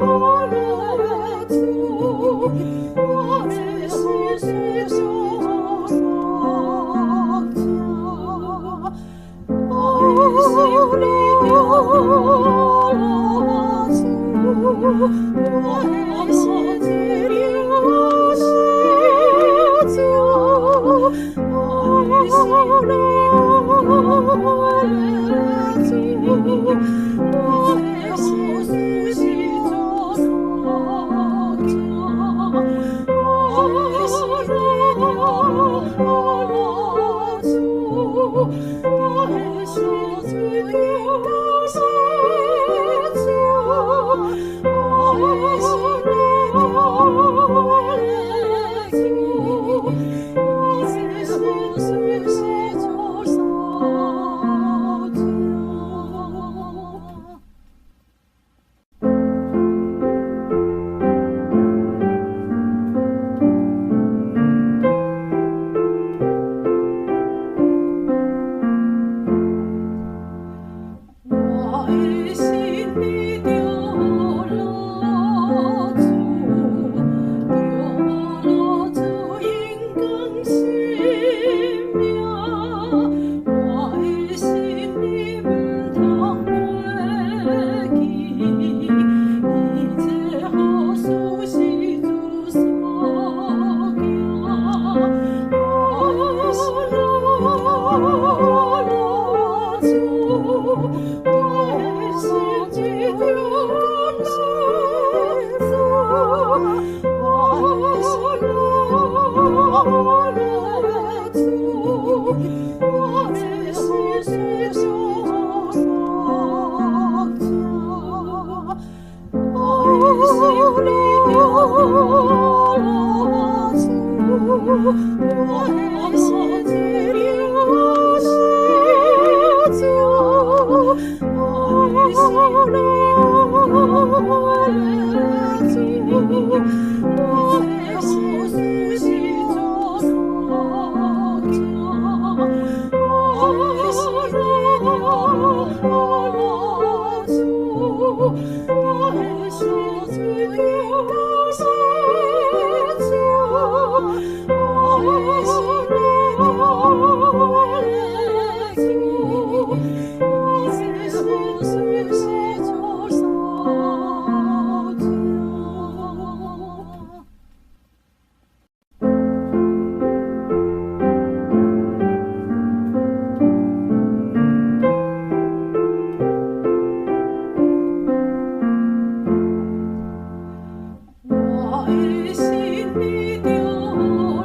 老祖，我的心里做丧家，我的心里的老祖，我的心里的祖，我的心里的祖，我的心里做丧家，我的心里的老祖，我的心里的祖，我的心里的祖，我的心里做丧家。我的心里著老祖，著老祖荣光神名。我的心里毋通袂记，一切好事是主所行。老祖，我的心里著感谢主，我的心老祖，我的心里做丧家，我的心里著老祖，我的心里的主，我的心里的主，我的心里做丧家，我的心里的老祖，我的心里的主，我的心里的主，我的心里做丧家。我的心里著老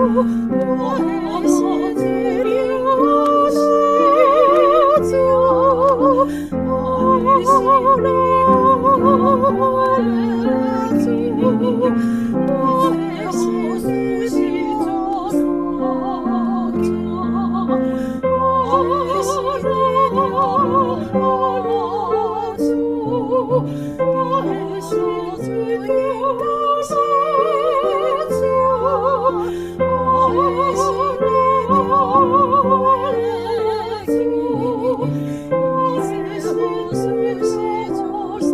我的心一定是主，愛是你我的主，我的心是主所行，我的心的主，我的心一定是主，我的心的主，我的心是主所行。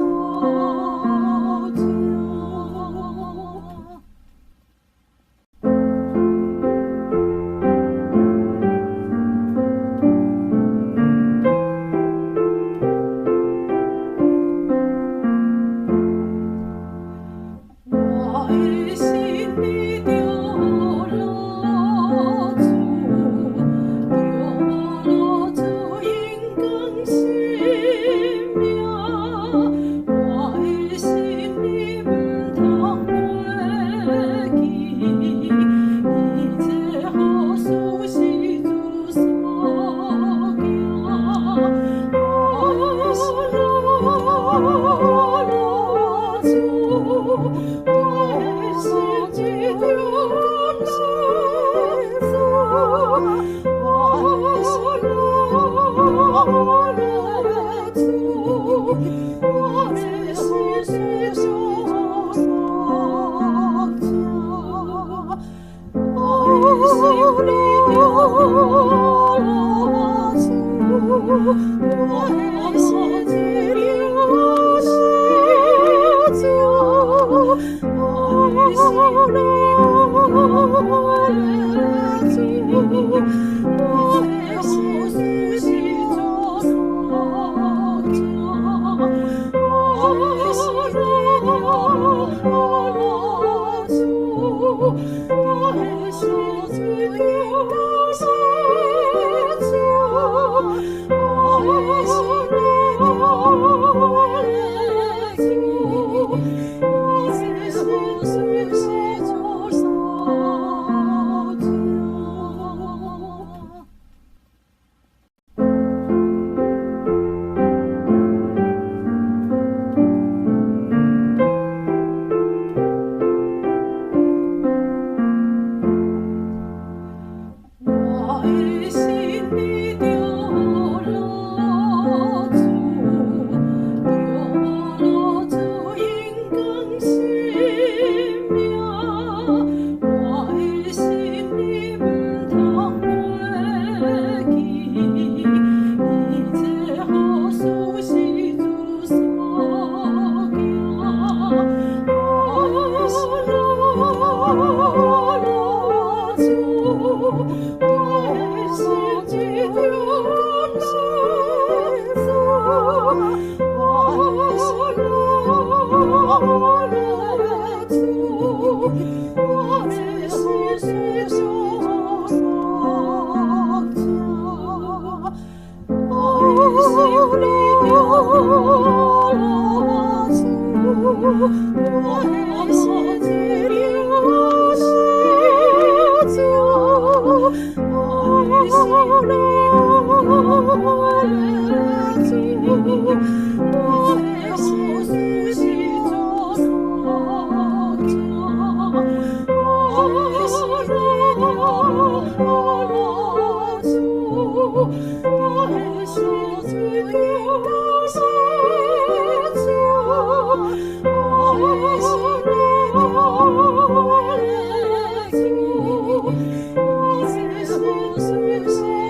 我的心里著老主，著老主荣光生命。我的心里毋通袂記，一切好事是主所行。我的心老主，我的心一定是主，我的心老主，我的心是主所行。我的心里著老主，我的心一定是主，我的心老主，我的心是主所行，我的心老主，我的心一定是主，我的心老主，我的心是主所行。我的心里著老主，著老主榮光生命。我的心裡毋通袂記，一切好事是主所行。我的心老主，我的心一定是主，我的心老主，我的心是主所行。我的心裡著老主，我的心一定是主，我的心老主，我的心是主所行。我的心老主，我的心一定是主，我的心老主，我的心是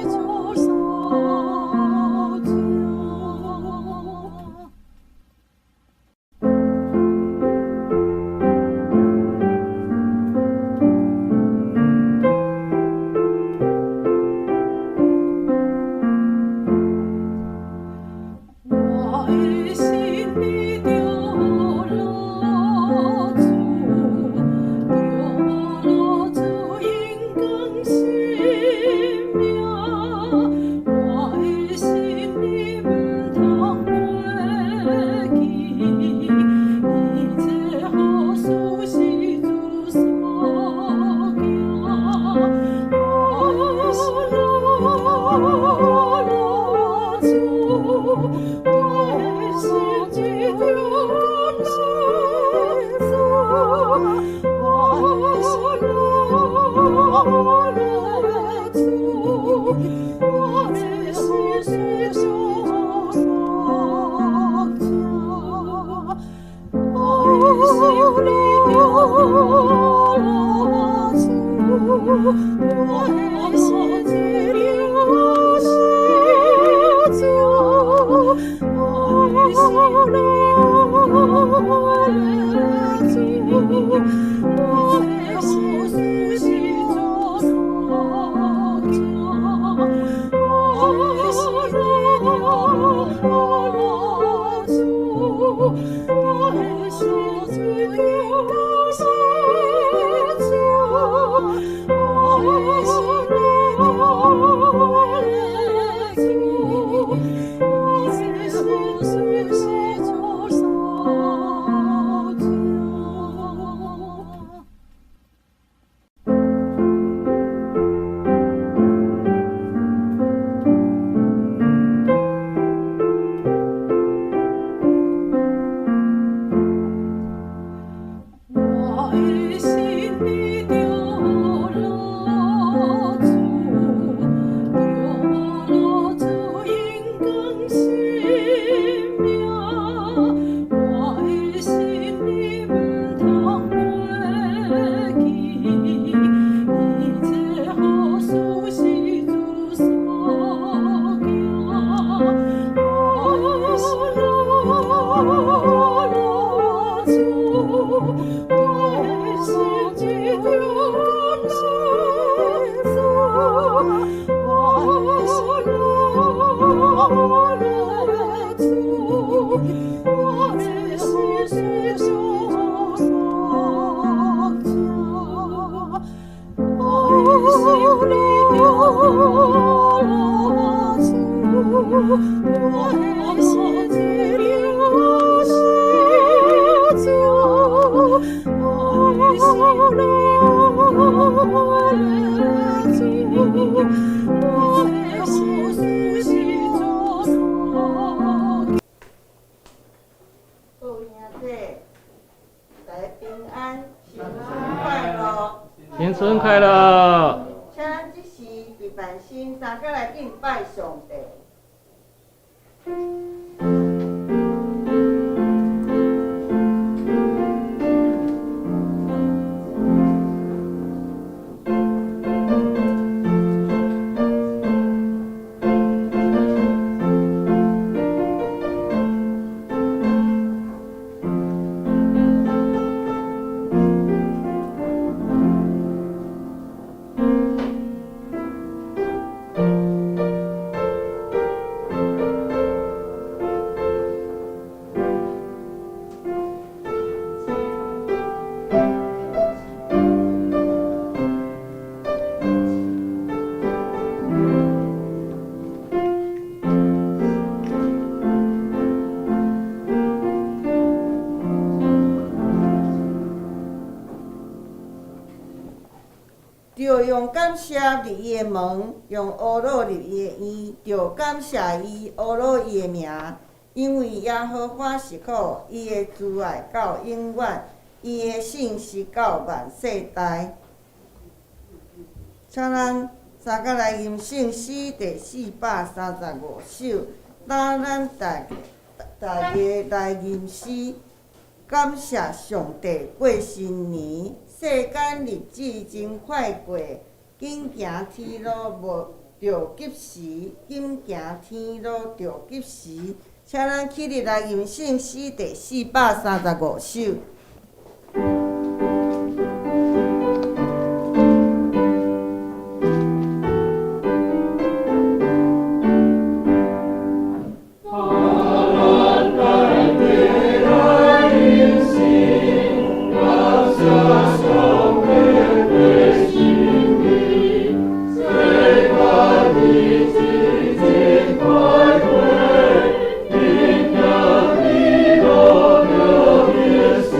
主所行。我的心一定是主，爱是我的主，我的心是主所行，我的心一定主，我的心一定是主，我的心一定主，我的心是主所行。我的心里著蜡烛，著蜡烛映光生命。我的心里毋通袂记，一切好事是主所行。我的心蜡烛，我的心一定是主，我的心蜡烛，我的心是主所行。我的心里著蜡烛，我的心一定是主，我的心蜡烛，我的心是主所行。各位兄弟，大家平安，新春快樂！新春快樂！請咱這時佇辦心，三個來敬拜上帝。著用感謝入伊的門，用呵咾入伊的院，著感謝伊，呵咾伊的名，因為耶和華是好，伊的慈愛到永遠，伊的信實到萬世代。請咱三個來吟聖詩第435首，當咱大家來吟詩，感謝上帝過新年。世間日子真快過，緊行天路無著急時，緊行天路著急時。請咱起立來吟聖詩第435首。快過，緊行天路著急時。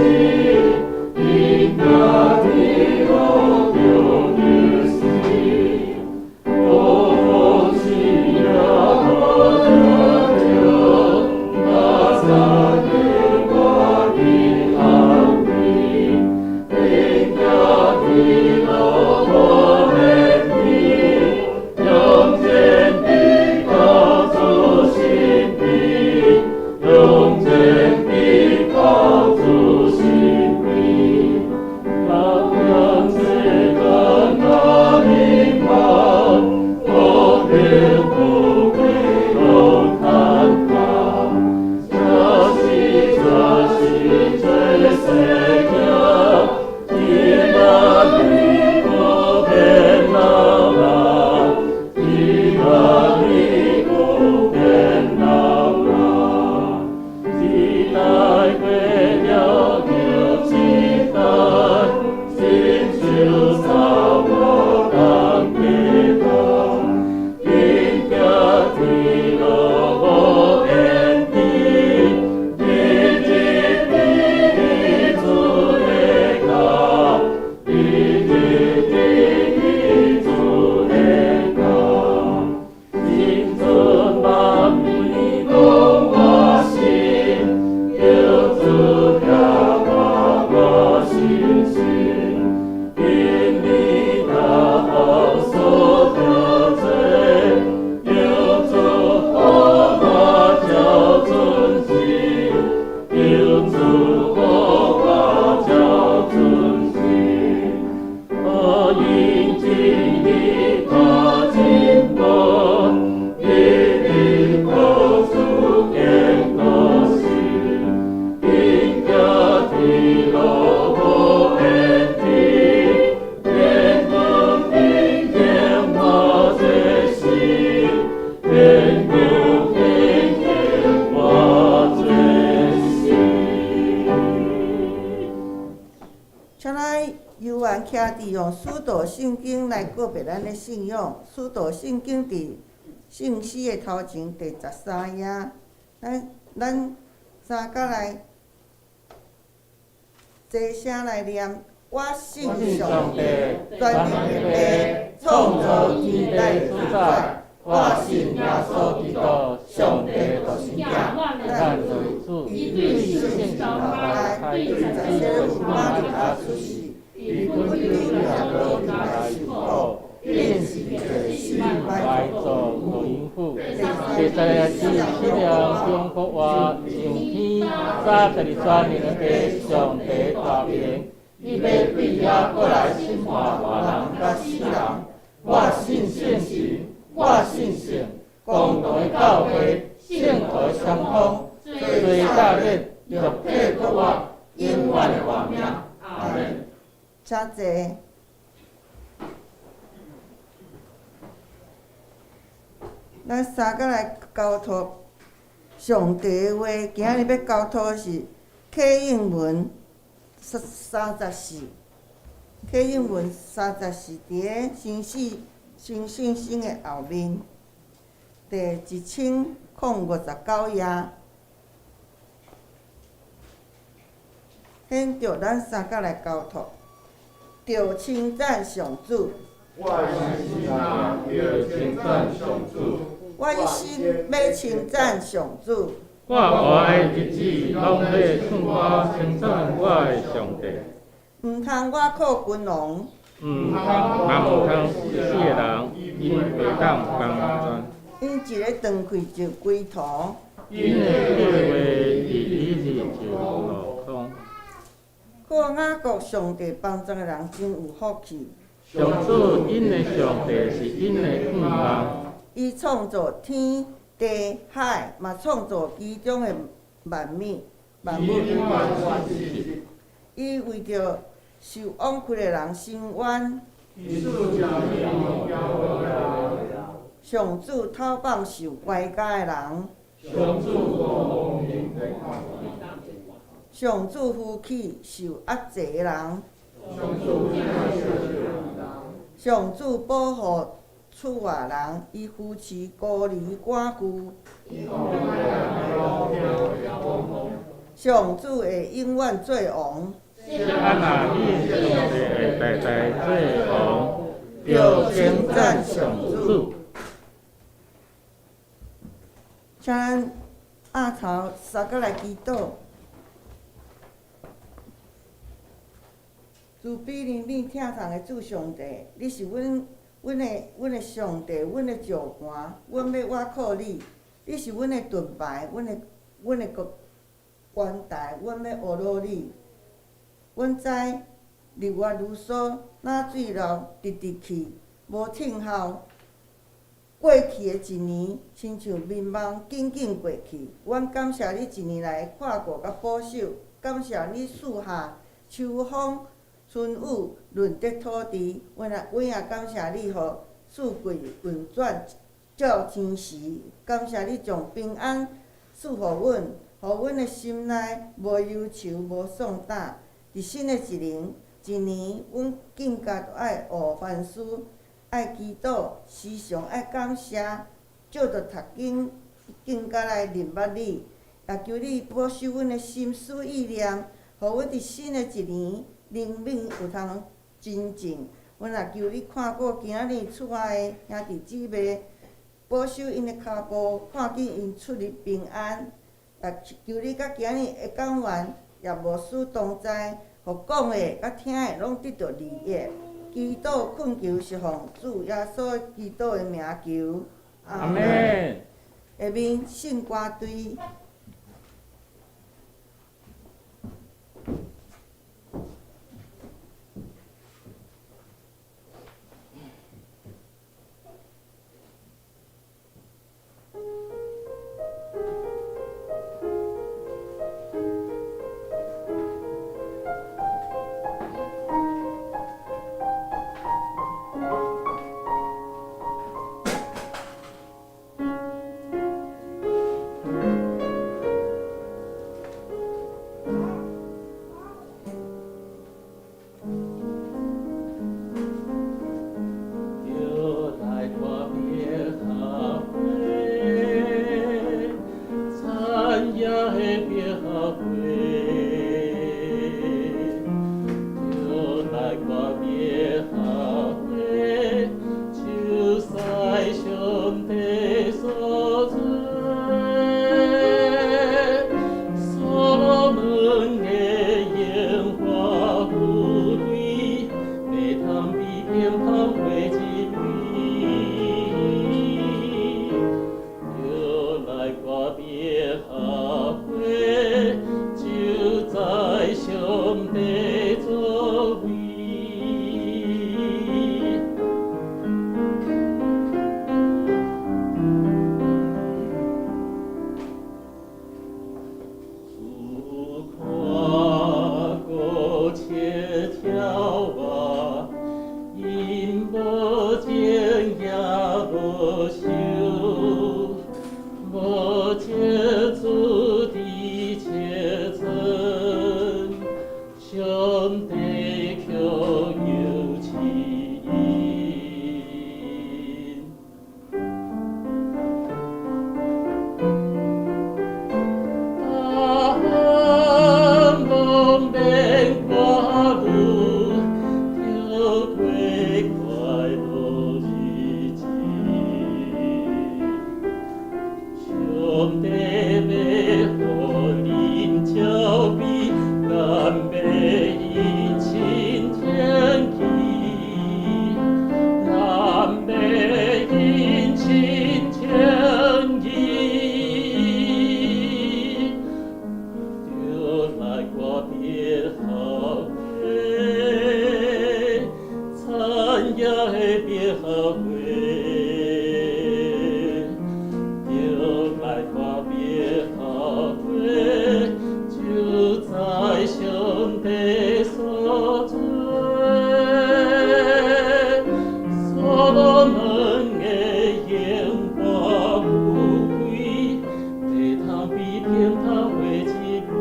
因真理大进步，日日高出坚固心，行行天路无限天，天光天行我这心，天光天行我这心。请咱游玩徛伫用使徒圣经来告白咱的信仰。使徒圣经伫圣诗的头前第13页，咱三角来齐声来念：我信上帝，全能的父，創造天地主宰。我信耶穌基督，上帝獨生子，咱主，伊對聖神來，對十色瑪利亞出世，伊本頂耶穌來受苦，變是罪死，埋葬無淫婦，第三日死了中復活，上天，32全能的上帝大名，伊欲對遐閣來審判活人佮死人。我信聖神，我信聖公同的教會，聖徒的相通，罪赦免，肉體復活，永遠的活命。阿門。請坐。咱三角來交託上帝的話，今仔日欲交託的是啟應文34，啟應文三十四佇咧新聖新信心的後面，第1059頁。現著咱三角來交託，著稱讚上主。我的心啊，著稱讚上主。我一心欲稱讚上主。我活的日子攏欲唱歌稱讚我的上帝。毋通倚靠君王。毋通嘛毋通死的人，𪜶袂當幫贊。𪜶一个斷氣就歸土。𪜶的計劃佇彼日就落空。靠雅各上帝幫助的人真有福氣。上主𪜶的上帝是𪜶的盼望。伊創造天地海，嘛創造其中的萬物萬物。伊為著受枉屈的人伸冤。上主討放受拐軋的人。上主扶起受壓制的人。上主保護厝外人，伊扶持孤兒寡婦。上主會永遠做王。啊若你上帝會代代做王，著稱讚上主。請咱壓頭三角來祈禱。慈悲憐憫疼痛的主上帝，你是阮的上帝，阮的石磐，阮欲倚靠你。你是阮的盾牌，阮的關台，阮欲呵咾你。阮知日月如梭，若水流直直去，無停候。過去的一年，親像眠夢，緊緊過去。阮感謝你一年來的看顧佮保守，感謝你賜下秋風春雨潤澤土地。阮也感謝你，予四季運轉照天時。感謝你將平安賜予阮，予阮的心內無憂愁、無喪膽。佇新的一年，一年，阮更加著愛學反思，愛祈禱，時常愛感謝，藉著讀經，更加來認捌你，也求你保守阮的心思意念，予阮佇新的一年靈命有通精進。阮也求你看顧今仔日厝內的兄弟姊妹，保守𪜶的跤步，看緊𪜶出入平安。也求你佮今日的講員也牧師同在，予講的佮聽的攏得著利益。祈禱懇求是奉主耶穌基督的名求。阿們。下面聖歌隊。通過一回，著來告別合會，就在上帝座位。有看過切條啊，𪜶無種也無收，無積聚佇切倉，上帝卻又賜𪜶。大漢攏免掛慮，著過快樂日子。上帝欲予恁照美，咱欲殷勤天氣，咱欲殷勤天氣。著來告別合會，參加的別合會，著來告別合會，就在上帝所做。所羅門的榮華富貴，地通比天堂花一蕊。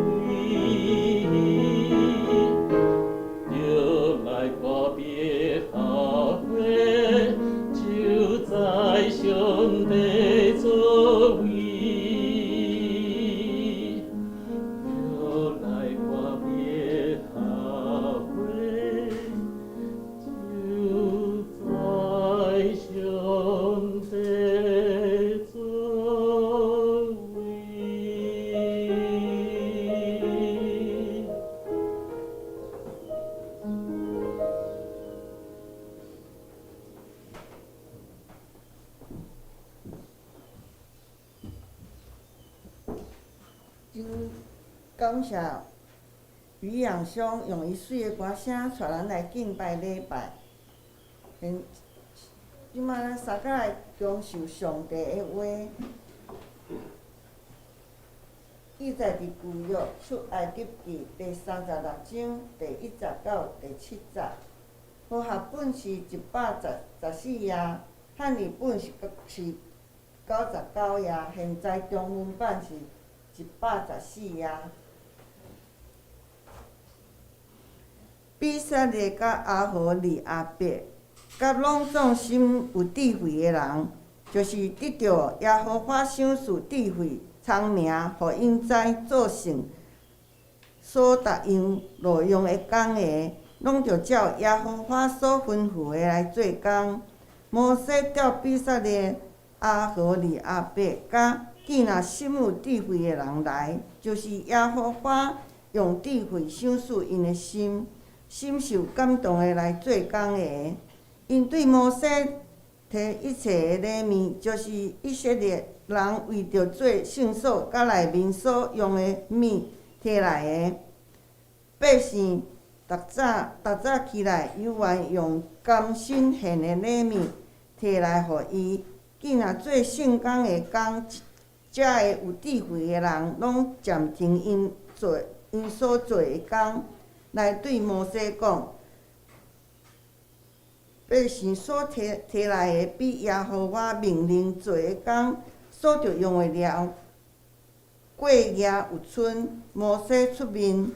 著來告別合會，就在上帝座位。著來告別合會，就在上帝座位。真感謝余養兄用伊媠的歌聲帶咱來敬拜禮拜。現這擺咱三個來享受上帝的話，記載佇舊約出埃及記第36章第1節到第7節。和合本是114頁，漢語本是99頁，現在中文版是114頁。比撒列佮亞何利亞伯，佮攏總心有智慧的人，就是得著耶和華賞賜智慧、聰明，予𪜶知做聖所答應路用的工的，攏著照耶和華所吩咐的來做工。摩西召比撒列、亞何利亞伯佮見若心有智慧的人來，就是耶和華用智慧賞賜𪜶的心，心受感動的來做工的。𪜶對摩西提一切的禮物，就是以色列人為著做聖所佮內面所用的物提來的。百姓逐早逐早起來，猶原用甘心獻的禮物提來予伊。見若做聖工的工，遮个有智慧的人，攏暫停𪜶所做的工，來對摩西講：百姓所提提來的，比耶和華命令做的工所著用的料過額有剩。摩西出面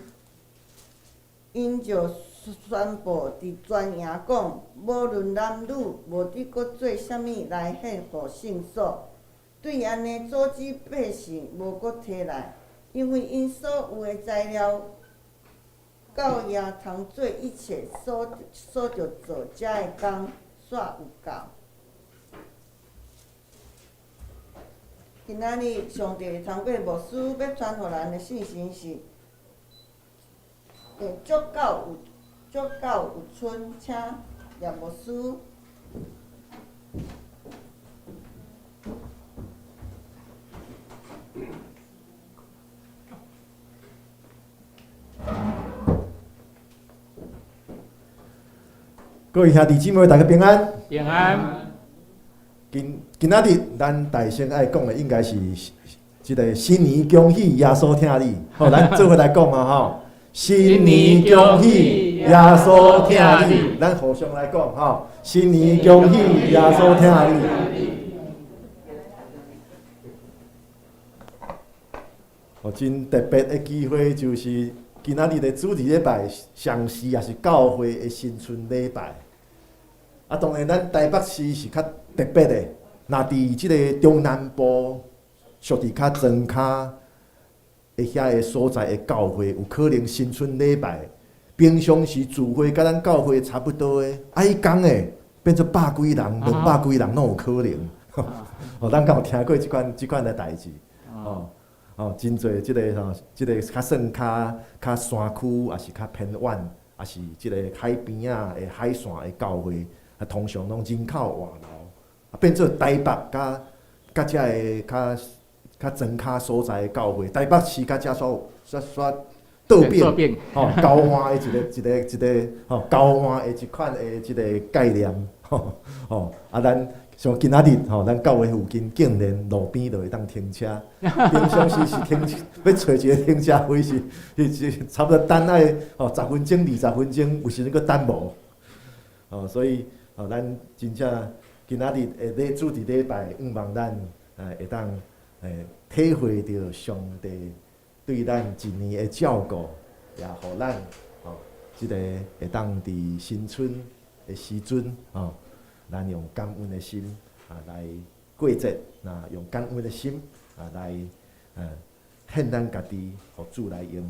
，𪜶就宣布佇全營講：無論男女，無得閣做啥物來獻予聖所。對按呢阻止百姓無閣提來，因為𪜶所有的材料夠額通做一切所著做遮的工，煞有夠。今仔日上帝通過牧師欲傳予咱的信息是：足夠有，足夠有剩，請。葉牧師。各位兄弟姊妹，大家平安。平安。今今仔日咱大聲愛講的，應該是這个新年恭喜耶穌疼你。好，咱做伙來講啊吼。新年恭喜耶穌疼你。咱互相來講吼。新年恭喜耶穌疼你。哦，真特別的機會就是今仔日的主日禮拜，上時也是教會的新春禮拜。啊，當然咱台北市是較特別的，若佇這个中南部，屬佇較莊跤的遐个所在的教會，有可能新春禮拜，平常時聚會佮咱教會差不多的，啊，彼工的變做百幾人、兩百幾人攏有可能。哦，咱敢有聽過這款這款的代誌？哦哦，真濟這个吼，這个較算較較山區，抑是較偏遠，抑是這个海邊仔的海線的教會，啊，通常攏人口倚流，啊，變做台北佮佮遮个較較莊跤所在的教會，台北市佮遮所煞煞倒變，吼，交換的一個一個一個吼，交換的一款的這个概念，吼吼，啊，咱像今仔日吼，咱教會附近竟然路邊就會當停車，平常時是停欲揣一个停車位是是差不多等愛吼十分鐘、二十分鐘，有時陣閣等無，吼，所以吼，咱真正今仔日的禮主日禮拜，向望咱會當體會著上帝對咱一年的照顧，也予咱吼，這个會當佇新春的時陣吼，咱用感恩的心啊來過節，那用感恩的心啊來獻咱家己，予主來用。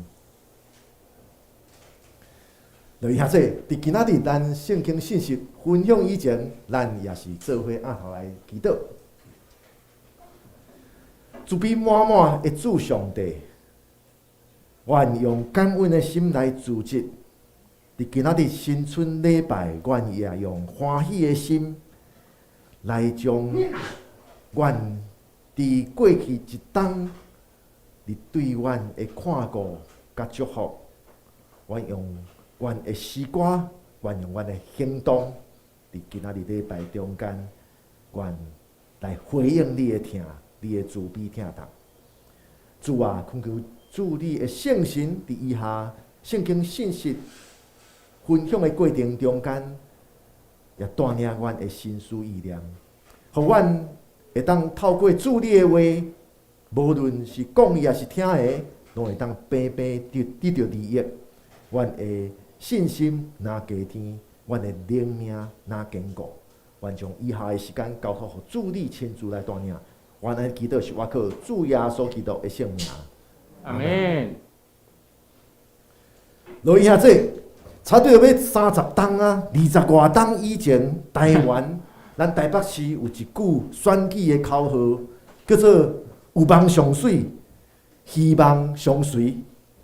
落去遐說，佇今仔日咱聖經信息分享以前，咱也是做伙按頭來祈禱。慈悲滿滿的主上帝，願用感恩的心來主節。佇今仔日新春禮拜，阮也用歡喜的心來將阮佇過去一冬，你對阮的看顧佮祝福，阮用阮的詩歌，阮用阮的行動，佇今仔日禮拜中間，阮來回應你的疼，你的慈悲疼痛。主啊，懇求主你的聖神佇以下聖經信息分享的過程中間，也帶領阮的心思意念，予阮會當透過主你的話，無論是講的抑是聽的，攏會當平平得得著利益。阮的信心若加添，阮的靈命若堅固。阮將以下的時間交託予主你親自來帶領。阮按呢祈禱是倚靠主耶穌基督的聖名。阿們。落去遐這差不多欲三十冬啊，二十外冬以前，台灣咱台北市有一句選舉的口號，叫做“有夢上媠，希望相隨”。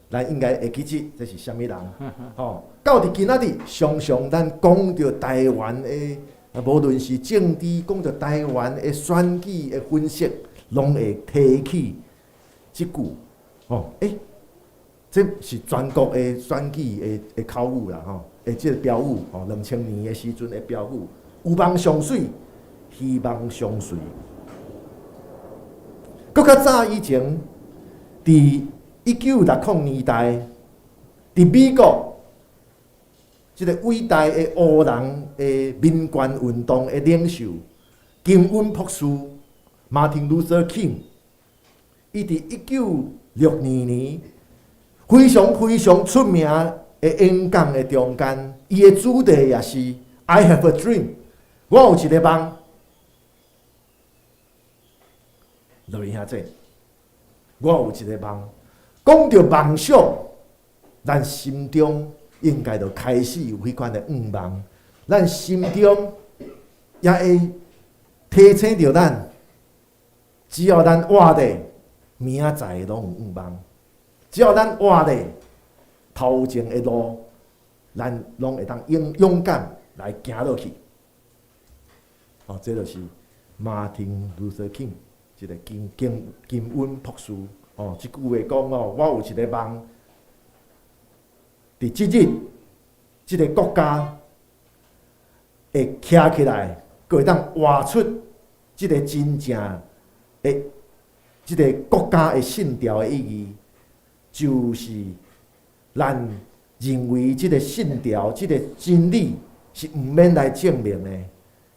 咱應該會記得這是啥物人？吼，到佇今仔日，常常咱講著台灣的，無論是政治，講著台灣的選舉的分析，攏會提起這句。吼，欸，這是全國的選舉的的口語啦，吼，的這个標語，吼，2000年的時陣的標語，有夢上媠，希望相隨。閣較早以前，佇1960年代，佇美國，這个偉大的黑人的民權運動的領袖金恩博士馬丁路德金，伊佇1962年非常非常出名的演講的中間，伊的主題也是 I have a dream，我有一个夢。落去遐這，我有一个夢。講著夢想，咱心中應該就開始有彼款的願望，咱心中也會提醒著咱，只要咱活咧，明仔載攏有願望；只要咱活咧，頭前的路，咱攏會當勇勇敢來行落去。哦，這就是馬丁路德金這個金金金溫博士哦，這句話講哦，我有一個夢，佇這日，這個國家會徛起來，閣會當活出這個真正的這個國家的信條的意義，就是咱認為這個信條、這個真理是毋免來證明的。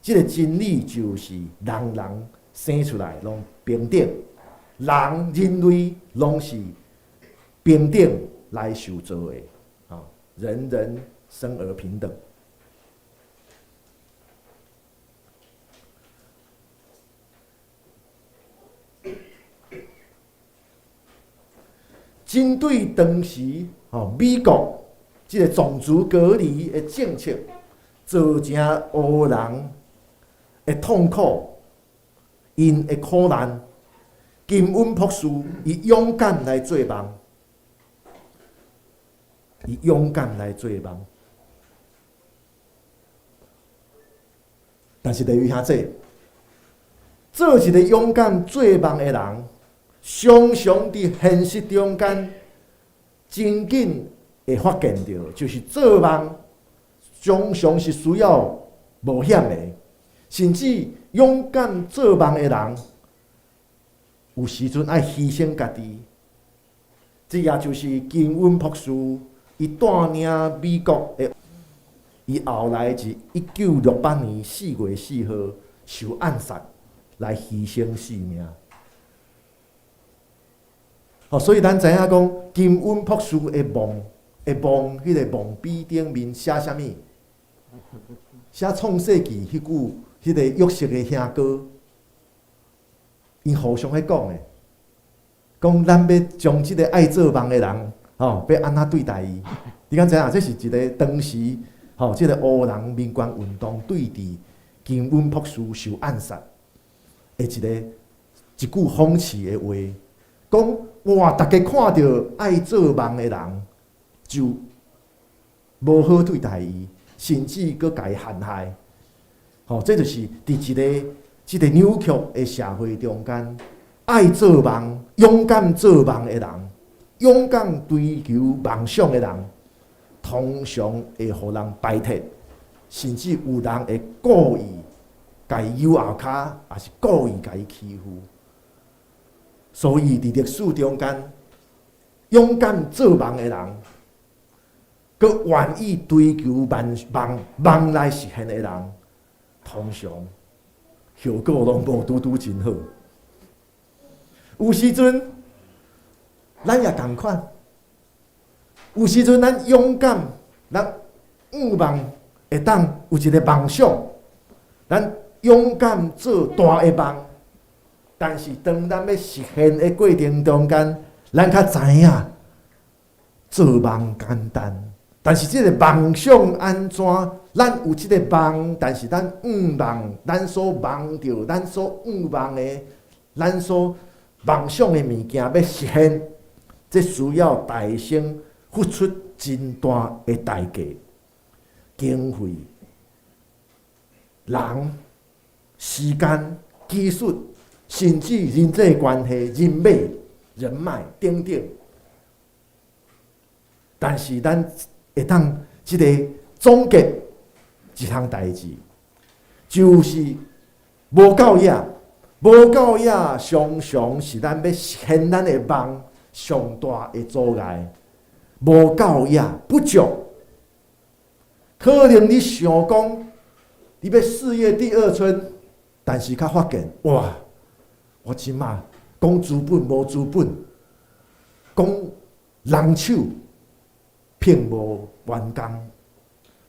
這個真理就是人人生出來攏平等，人人類攏是平等來受造的，啊，人人生而平等。針對當時吼美國這個種族隔離的政策，造成黑人的痛苦，𪜶的苦難，金恩博士伊勇敢來做夢，伊勇敢來做夢。但是弟兄姊，做一個勇敢做夢的人，常常佇現實中間真緊會發現著，就是做夢常常是需要冒險的，甚至勇敢做夢的人，有時陣愛犧牲家己。這也就是金恩博士，伊帶領美國的，伊後來佇1968年4月4號受暗殺來犧牲性命。哦，所以咱知影講金恩博士的夢，的夢，彼個夢筆頂面寫啥物？寫創世紀彼句，彼個約瑟的兄哥，𪜶互相咧講的，講咱欲將這個愛做夢的人，吼，欲按怎對待伊？你敢知影？這是一個當時，吼，這個黑人民權運動對佇金恩博士受暗殺的一個一句諷刺的話，講哇，逐家看著愛做夢的人，就無好對待伊，甚至閣共伊陷害。吼，這就是佇一個這個扭曲的社會中間，愛做夢、勇敢做夢的人，勇敢追求夢想的人，通常會予人排斥，甚至有人會故意共伊扭後跤，抑是故意共伊欺負。所以佇歷史中間，勇敢做夢的人，閣願意追求夢夢夢來實現的人，通常效果攏無拄拄真好。有時陣，咱也仝款。有時陣咱勇敢，咱向望會當有一個夢想，咱勇敢做大的夢。但是當咱欲實現的過程中間，咱較知影做夢簡單，但是這個夢想按怎？咱有這個夢，但是咱向望，咱所望著，咱所向望的，咱所夢想的物件欲實現，這需要代先付出真大的代價，經費、人、時間、技術，甚至人際關係、人脈、人脈等等。但是咱會當這個總結一項代誌，就是無夠野，無夠野，常常是咱欲實現咱的夢上大的阻礙。無夠野，不足。可能你想講，你欲事業第二春，但是較發現，哇！我這馬講資本無資本，講人手聘無員工，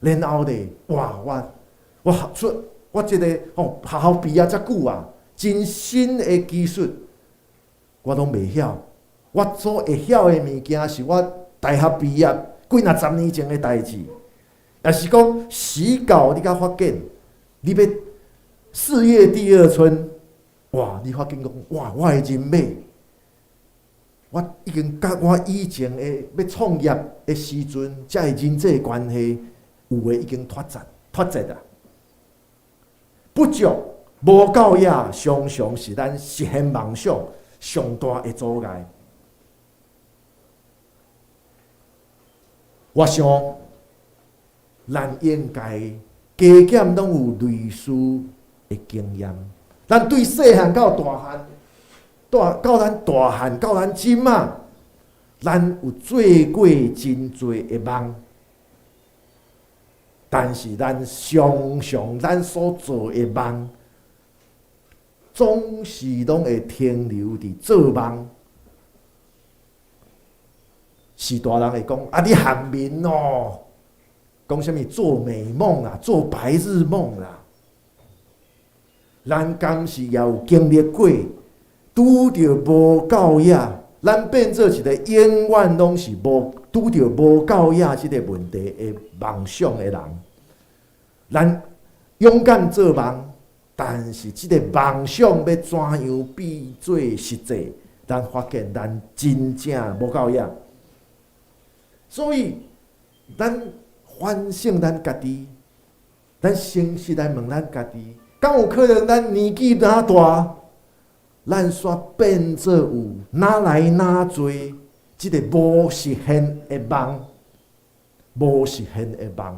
然後咧，哇！我我學出我這個吼學校畢業遮久啊，真新的技術我攏袂曉。我所會曉的物件是我大學畢業幾若十年前的代誌，抑是講時到你才發現，你欲事業第二春，哇！你發現講哇，我的人脈，我已經佮我以前的欲創業的時陣，遮的人際關係有的已經脫節、脫脫節啊！不足無夠也，常常是咱實現夢想上大的阻礙。我想，咱應該加減攏有類似的經驗。咱對細漢到大漢，大到咱大漢到咱這馬，咱有做過真濟的夢，但是咱常常咱所做的夢，總是攏會停留佇做夢。是大人會講啊，你含面哦，講啥物做美夢啦，做白日夢啦。咱敢是也有經歷過，拄著無夠額，咱變做一個永遠攏是無拄著無夠額這個問題的夢想的人。咱勇敢做夢，但是這個夢想欲怎樣變做實際，咱發現咱真正無夠額。所以，咱反省咱家己，咱誠實來問咱家己，敢有可能咱年紀若大，咱煞變做有哪來哪濟這个無實現的夢，無實現的夢，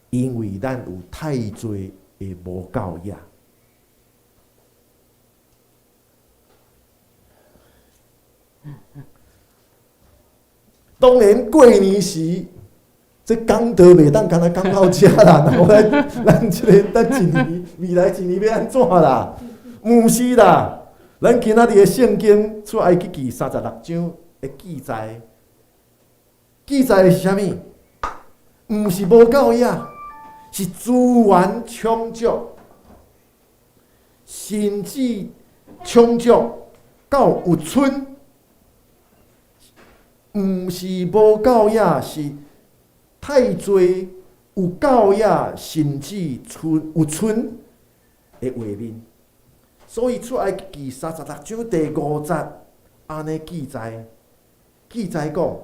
因為咱有太濟的無夠額。當然過年時，這講道袂當干焦講到遮啦。我咱咱這个咱一年未來一年欲按怎啦？毋是啦，咱今仔日的聖經出埃及記36章的記載，記載的是啥物？毋是無夠額，是資源充足，甚至充足到有賰。毋是無夠額，是太濟有夠額，甚至賰有賰的畫面。所以出埃及記36章第5節按呢記載，記載講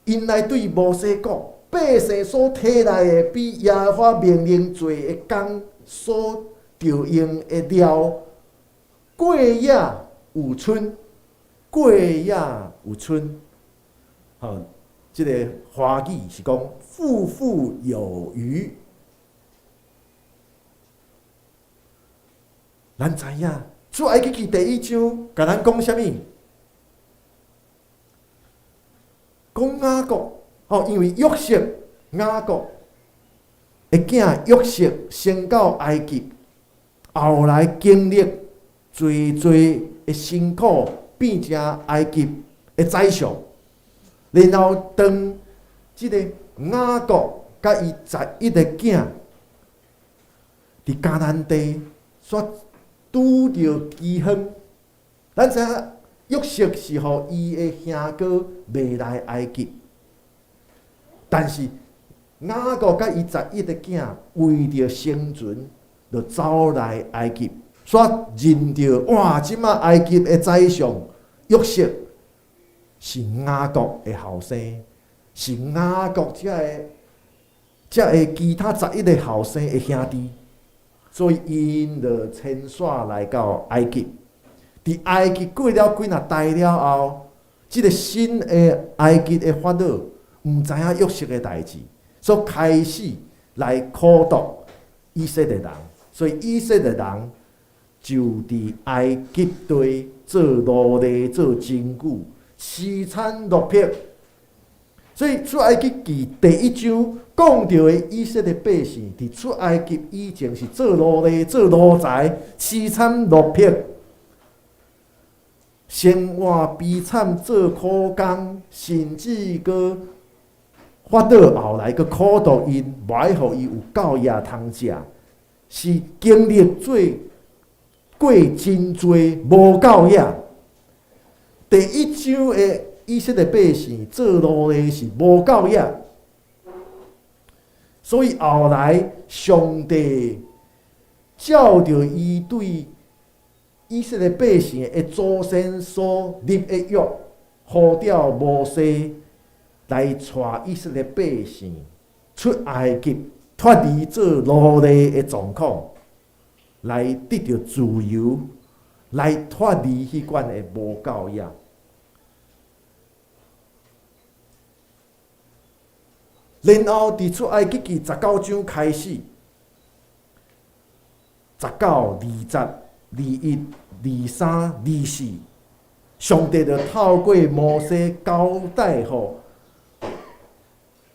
，𪜶來對摩西講，百姓所提來的比耶和華命令做的工所著用的料，過額有賰。過額有賰，吼，這个華語是講富富有餘。咱知影出埃及記第一章，共咱講啥物？講雅各，吼，因為約瑟雅各的囝約瑟先到埃及，後來經歷濟濟的辛苦。變成埃及的宰相，然後當這个雅各佮伊11个囝佇迦南地煞拄著饑荒，咱知影約瑟是予伊的兄哥賣來埃及，但是雅各佮伊11个囝為著生存，就走來埃及。煞認著哇！這馬埃及的宰相約瑟是雅各的後生，是雅各這个其他11個後生的兄弟，所以𪜶就遷徙來到埃及。佇埃及過了幾若代了後，這个新的埃及的法老毋知影約瑟的代誌，所以開始來苦毒以色列人，所以以色列人就佇埃及地做奴隸做真久，淒慘落魄。所以出埃及記第一章講著的以色列百姓，佇出埃及以前是做奴隸、做奴才，淒慘落魄，生活悲慘，做苦工，甚至閣法老後來閣苦毒𪜶，無愛予伊有夠額通食，是經歷做過真濟無夠額。第一章的以色列百姓做奴隸是無夠額，所以後來上帝照著伊對以色列百姓的祖先所立的約，呼召摩西來帶以色列百姓出埃及脫離做奴隸的狀況，來得著自由，來脫離彼款的無教養。然後佇出埃及記19章開始，19、20、21、23、24，上帝就透過摩西交代予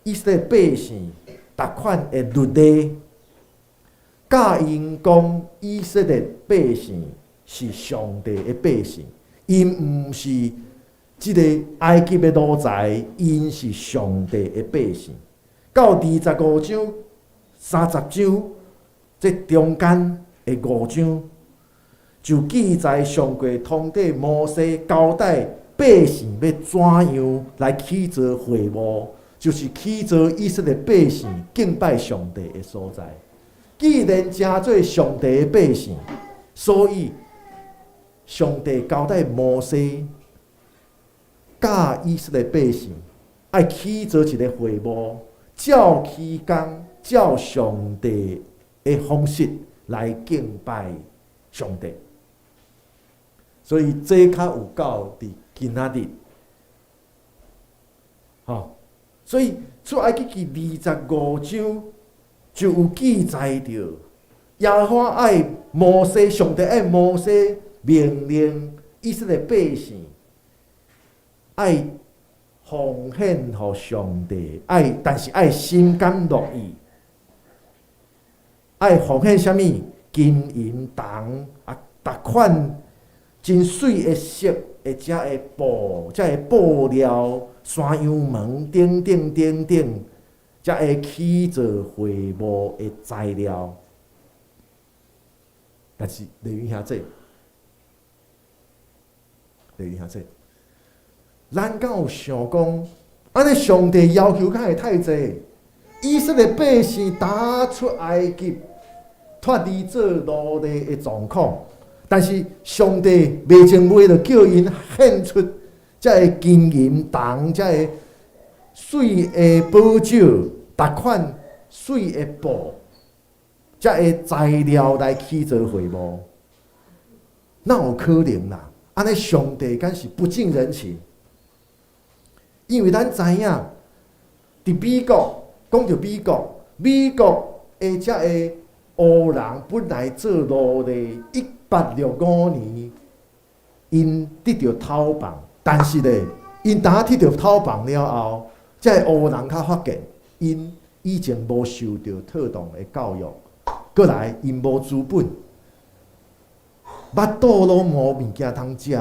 以色列百姓逐款的律例，教𪜶講以色列百姓是上帝的百姓，𪜶毋是這个埃及的奴才，𪜶是上帝的百姓。到25章、30章，這中間的5章，就記載上帝通過摩西交代百姓欲怎樣來起造會幕，就是起造以色列百姓敬拜上帝的所在。既然成做上帝的百姓，所以上帝交代摩西教以色列百姓愛起造一个會幕，照起工，照上帝的方式來敬拜上帝。所以這較有夠佇今仔日，吼，所以出埃及記25章就有記載著，耶和華愛摩西，上帝愛摩西命令以色列百姓愛奉獻予上帝，愛，但是愛心甘樂意，愛奉獻啥物？金銀銅啊，逐款真媠的色，或者的布，這个布料、山羊毛等等等等，才會起做會幕的材料。但是麗雲兄姐，麗雲兄姐，咱敢有想講，按呢上帝要求敢會太濟？以色列百姓打出埃及，脫離做奴隸的狀況，但是上帝袂前袂就叫𪜶獻出這个金銀銅，這个水的寶石，逐款水的布，這个材料來起做會幕，哪有可能啦？按呢上帝敢是不近人情？因為咱知影，佇美國，講著美國，美國的這个黑人本來做奴隸，1865年，𪜶得著逃放，但是咧，𪜶當得著逃放了後，這个黑人較發現，𪜶以前無受著妥當的教育，閣來𪜶無資本，腹肚攏無物件通食，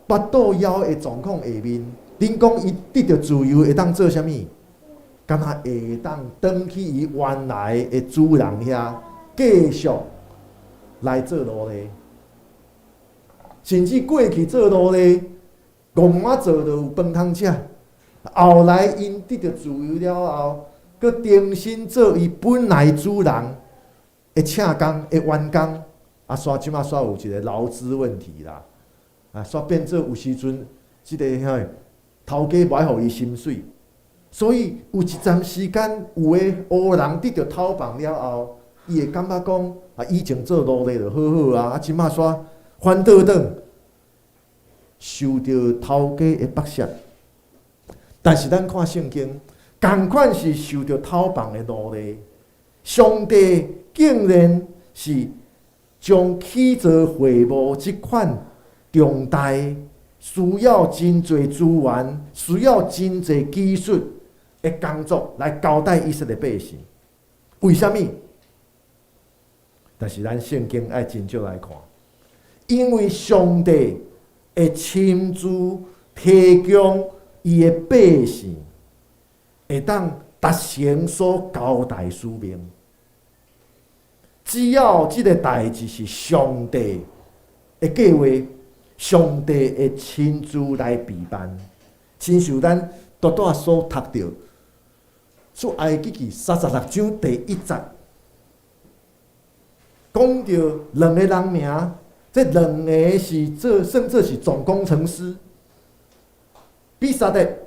腹肚枵的狀況下面，恁講伊得著自由會當做啥物？敢若會當轉去伊原來的主人遐，繼續來做奴隸，甚至過去做奴隸，戇仔做就有飯通食。後來𪜶得著自由了後，閣重新做伊本來主人的請工的員工，啊，煞這馬煞有一個勞資問題啦，啊，煞變做有時陣這个遐頭家無愛予伊薪水，所以有一陣時間，有的黑人得著逃放了後，伊會感覺講啊，以前做奴隸就好好啊，啊，這馬煞反倒轉，受著頭家的剝削。但是咱看聖經，仝款是受著逃放的奴隸，上帝竟然是將起造會幕這款重大，需要真濟資源、需要真濟技術的工作來交代以色列百姓。為啥物？但是咱聖經愛真少來看，因為上帝會親自提供伊的百姓會當達成所交代使命。只要這个代誌是上帝的計劃，上帝會親自來備辦。親像咱拄拄仔所讀著出埃及記36章第1節，講著兩个人名，這兩个是做算做是總工程師，比撒列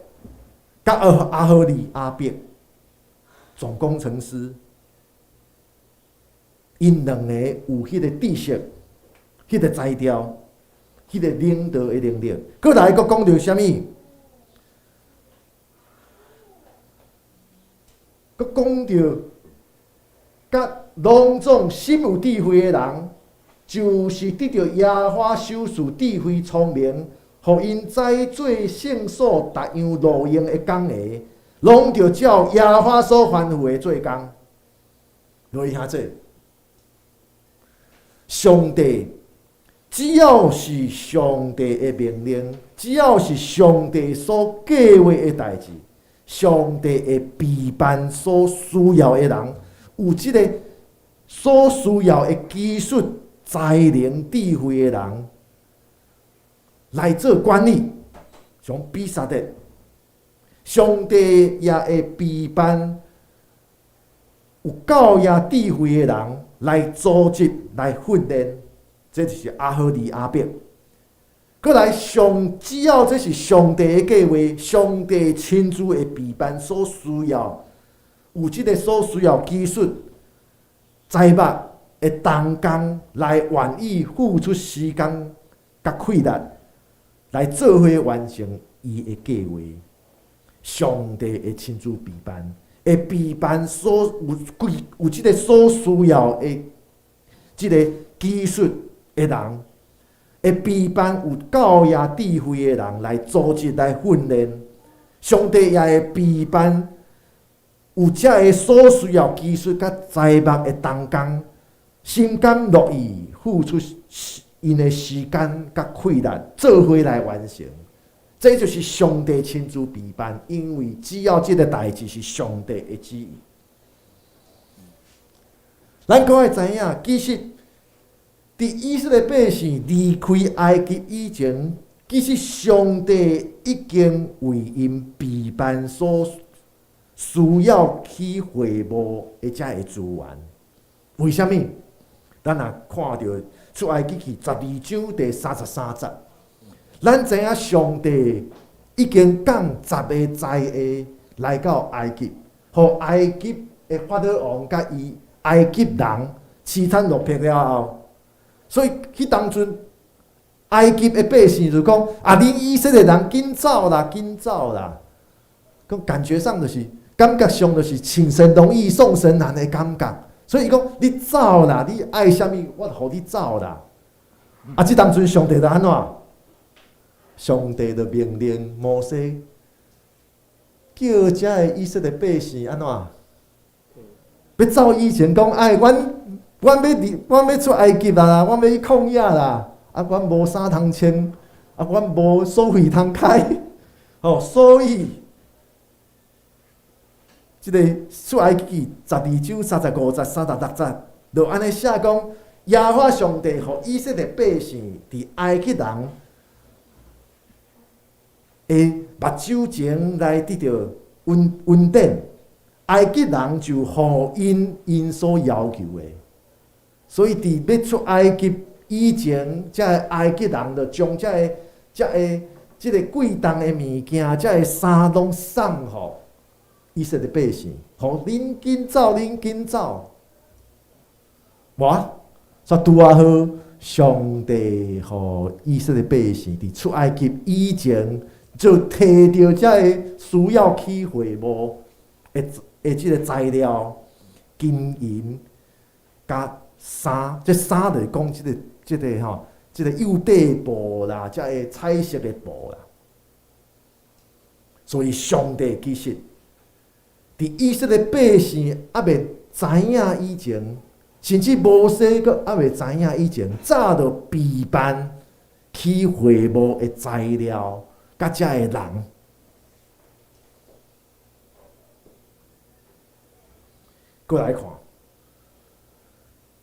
佮亞何利亞伯。總工程師，𪜶兩个有彼个知識、彼个才調、彼个領導的能力。閣來閣講著啥物？閣講著，佮攏總心有智慧的人，就是得著耶和華賞賜智慧聰明，予𪜶知做聖所逐樣路用的工藝，攏著照耶和華所吩咐的做工。各位兄弟，上帝只要是上帝的命令，只要是上帝所計劃的代誌，上帝會備辦所需要的人，有這个所需要的技術、才能、智慧的人來做管理，像比撒列，上帝也會備辦有夠也智慧的人來組織、來訓練，這就是亞何利亞伯。閣來上，只要這是上帝的計劃，上帝親自會備辦所需要，有這个所需要技術、財物的同工來願意付出時間佮氣力，來做伙完成伊的計劃。上帝會親自備辦，會備辦所有規有這个所需要的這个技術的人。會備辦有夠也智慧的人來組織來訓練，上帝也會備辦有這个所需要技術佮財物的同工，心甘樂意付出𪜶的時間佮氣力，做伙來完成。這就是上帝親自備辦，因為只要這个代誌是上帝的旨意。咱閣愛知影，其實佇以色列百姓離開埃及以前，其實上帝已經為𪜶備辦所需要起會幕的這个資源。為啥物？咱若看著出埃及記12章第33節，咱知影上帝已經降十个災禍來到埃及，予埃及的法老王佮伊埃及人淒慘落魄了後。所以，彼當陣埃及的百姓就講：啊，恁以色列人緊走啦，緊走啦！講感覺上就是，感覺上就是請神容易送神難的感覺。所以伊講：你走啦，你愛啥物，我就予你走啦。啊，這當陣上帝就按怎？上帝就命令摩西叫遮个以色列百姓按怎？欲走以前講愛阮。阮欲離，阮欲出埃及啦，阮欲去曠野啦。啊，阮無衫通穿，啊，阮無所費通開，吼，所以，這个出埃及記12章35節、36節，就按呢寫講，耶和華上帝予以色列百姓佇埃及人的目睭前來得著恩恩典，埃及人就予𪜶𪜶所要求的。所以，佇欲出埃及以前，遮个埃及人就將遮个、遮个、這个貴重的物件、遮个衫攏送予以色列百姓，予恁緊走，恁緊走。哇！煞拄仔好，上帝予以色列百姓佇出埃及以前，就提著遮个需要起會幕的的這个材料、金銀佮衫，這衫就是講這个、這个吼，這个幼底布啦，遮个彩色的布啦。所以上帝其實佇以色列百姓猶未知影以前，甚至摩西閣猶未知影以前，早就備辦起會幕的材料，佮遮个人。閣來看。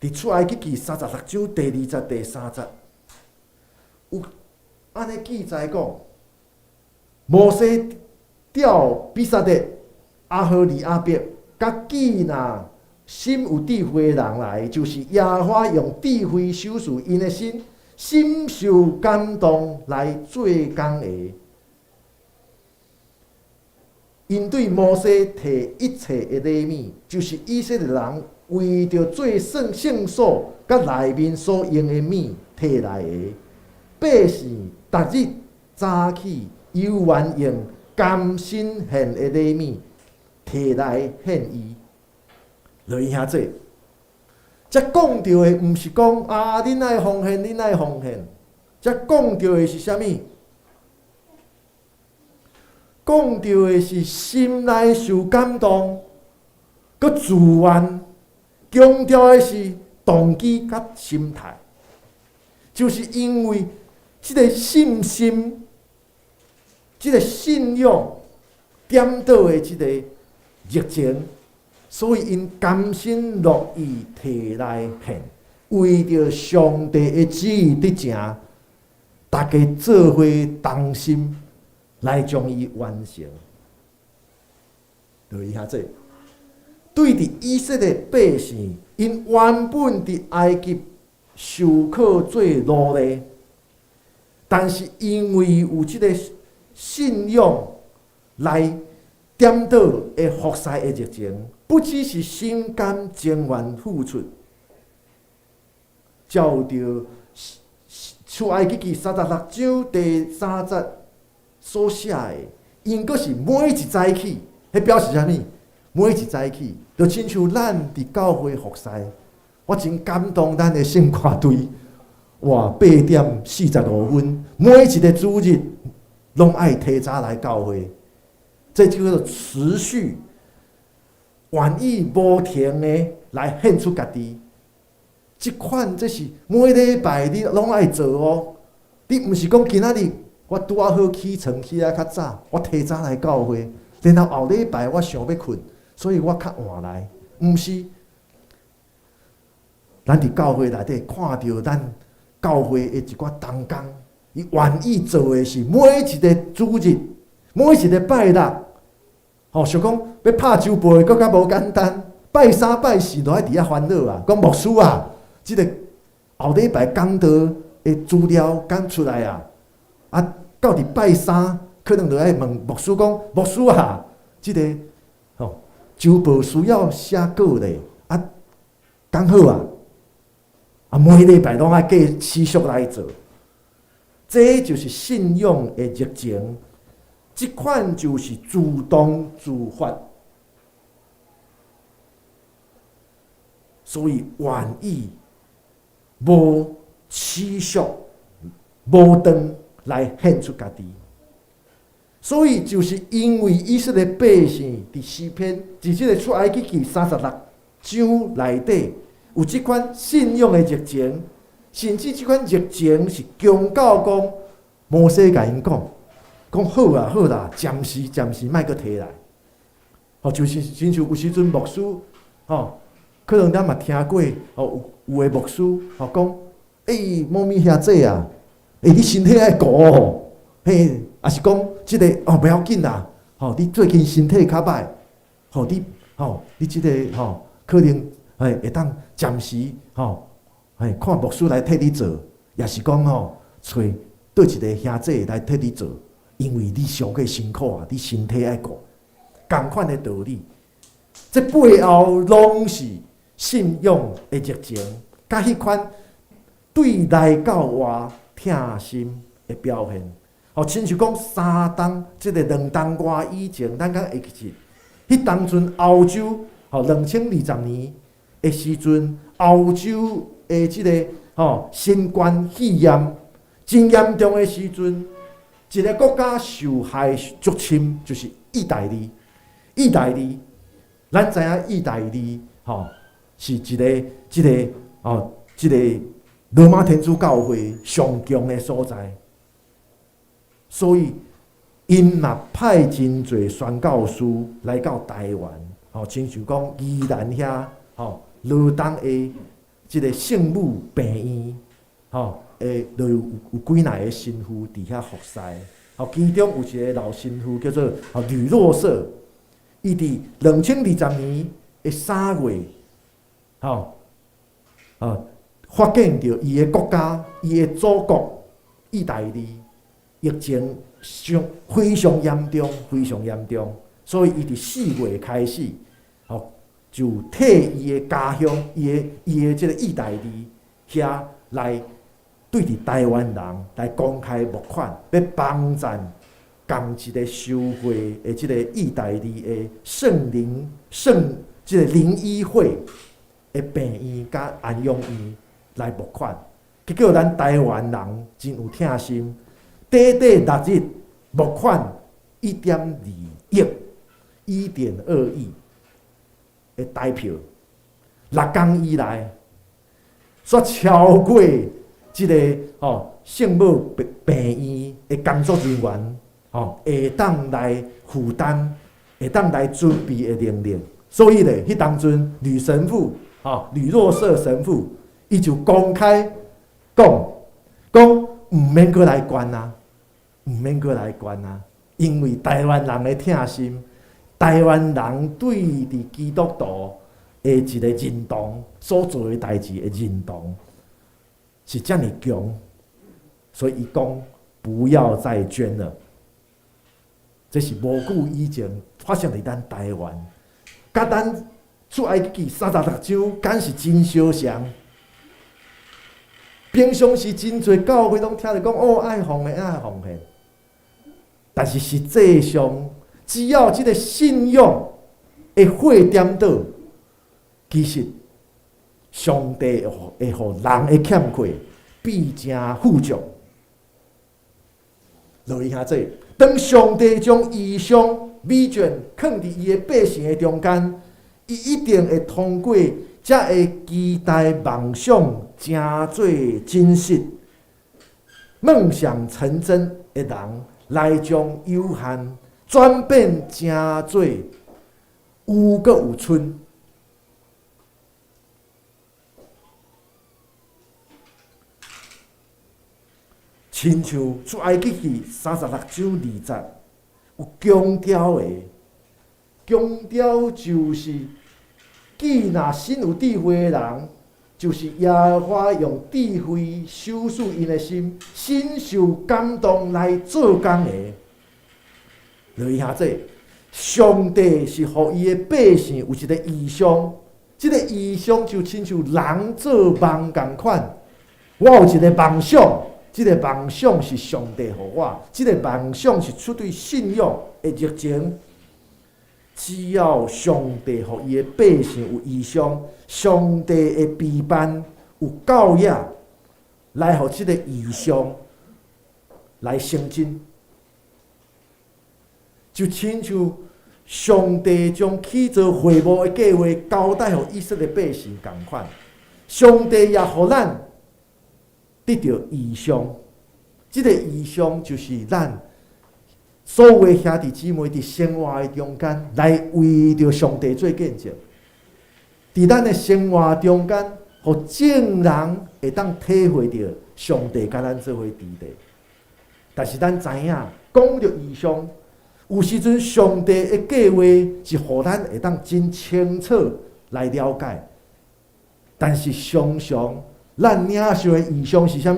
佇出埃及記36章第2節、第3節，有按呢記載講，摩西調比撒列、亞何利亞伯，佮幾若心有智慧的人來，就是耶和華用智慧賞賜𪜶的心，心受感動來做工的。𪜶對摩西提一切的禮物，就是以色列人為著做聖聖所佮內面所用的物提來的。百姓逐日早起，猶原用甘心獻的禮物提來獻伊。落去遐濟，這講著的毋是講啊，恁愛奉獻，恁愛奉獻。這講著的是啥物？講著的是心內受感動，閣自願，強調的是動機佮心態，就是因為這个信心、這个信仰顛倒的這个熱情，所以𪜶甘心樂意提來獻，為著上帝的旨意佇成，大家做伙同心來將伊完成。落去遐濟，對佇以色列百姓，𪜶原本佇埃及受苦做奴隸，但是因為有這个信仰來顛倒的服侍的熱情，不只是心甘情願付出，照著出埃及記36章第3節所寫的，𪜶閣是每一早起，彼表示啥物？每一早起，就親像咱佇教會服侍，我真感動咱的聖歌隊，哇，8點45分，每一个主日攏愛提早來教會，這叫做持續願意無停的來獻出家己。這款這是每禮拜你攏愛做哦，你毋是講今仔日我拄仔好起床起來較早，我提早來教會，然後後禮拜我想欲睏，所以我較晚來，毋是。咱佇教會內底看著咱教會的一寡同工，伊願意做的是每一个主日，每一个拜六，吼，想講欲拍周報的，閣較無簡單，拜三拜四都愛佇遐煩惱啊，講牧師啊，這个後禮拜講道的資料敢出來啊？啊，到佇拜三可能就愛問牧師講，牧師啊，這个吼週報需要寫稿咧，啊，敢好啊？啊，每禮拜攏愛繼持續來做，這就是信仰的熱情，這款就是自動自發，所以願意無持續無斷來獻出家己。所以就是因為以色列百姓佇詩篇，佇這个出埃及記36章內底有這款信仰的熱情，甚至這款熱情是強到講摩西共𪜶講，講好啊好啦，暫時暫時莫閣提來。吼，就是親像有時陣牧師，吼，可能咱嘛聽過，吼，有的牧師吼講，欸，某咪兄姊啊，欸，你身體愛顧哦，嘿，抑是講這个哦，袂要緊啦，吼，你最近身體較歹，吼，你吼，你這个吼，可能嘿會當暫時吼，嘿看牧師來替你做，抑是講吼，揣佗一个兄姊來替你做，因為你傷過辛苦啊，你身體愛顧，仝款的道理，這背後攏是信仰的熱情，佮彼款對內到外疼心的表現。吼，親像講3冬，這个2冬外以前，咱敢會記得，彼當陣歐洲吼，2020年的時陣，歐洲的這个吼新冠肺炎真嚴重的時陣，一个國家受害足深，就是意大利。意大利，咱知影意大利吼是一个這个吼這个羅馬天主教會上強的所在，所以𪜶嘛派真濟宣教師來到台灣，吼，親像講宜蘭遐吼羅東的這个聖母病院，吼，會就有有幾若个神父佇遐服侍，吼，其中有一个老神父叫做吼呂若瑟，伊佇2020年的3月，吼，發現著伊的國家，伊的祖國意大利疫情上非常嚴重，非常嚴重。所以伊佇4月開始，吼，就替伊的家鄉，伊的這個意大利遐來對佇台灣人來公開募款，欲幫贊仝一个修會的這個意大利的聖靈聖這個靈醫會的病院佮安養院來募款。結果咱台灣人真有疼心，短短6日募款1.2億，1.2億的台票，6工以內，煞超過這个吼聖母病院的工作人員吼會當來負擔，會當來準備的能力。所以咧，彼當陣呂神父吼呂若瑟神父，伊就公開講，講毋免閣來捐啊，毋免閣來捐啊，因為台灣人的疼心，台灣人對佇基督徒的一个認同，所做的代誌的認同是遮爾強，所以伊講不要再捐了。這是無久以前發生佇咱台灣，佮咱出埃及記36章，敢是真相像。平常時真濟教會攏聽著講哦，愛奉獻，愛奉獻。但是實際上，只要這个信仰會火點著，其實上帝會予人的欠缺變成富足。落去兄弟，當上帝將異象 vision 囥佇伊的百姓的中間，伊一定會通過這个期待夢想成做真實、夢想成真的人，來將有限轉變成做有閣有賰。親像出埃及記36章2節有強調的，強調就是，既若心有智慧的人，就是耶和華用智慧修飾𪜶的心，心受感動來做工的。落去兄弟，上帝是予伊的百姓有一个異象，這个異象就親像人做夢仝款。我有一个夢想，這个夢想是上帝予我，這个夢想是出對信仰的熱情。只要上帝予伊的百姓有異象，上帝會備辦有教養，來予這个異象來成真。就親像上帝將起造會幕的計劃交代予以色列百姓仝款，上帝也予咱得著異象。這个異象就是咱所有的兄弟姊妹佇生活的中間，來為著上帝做見證。佇咱的生活中間，予眾人會當體會著上帝佮咱做伙佇咧。但是咱知影，講著異象，有時陣上帝的計劃是予咱會當真清楚來了解，但是常常咱領受的異象是啥物？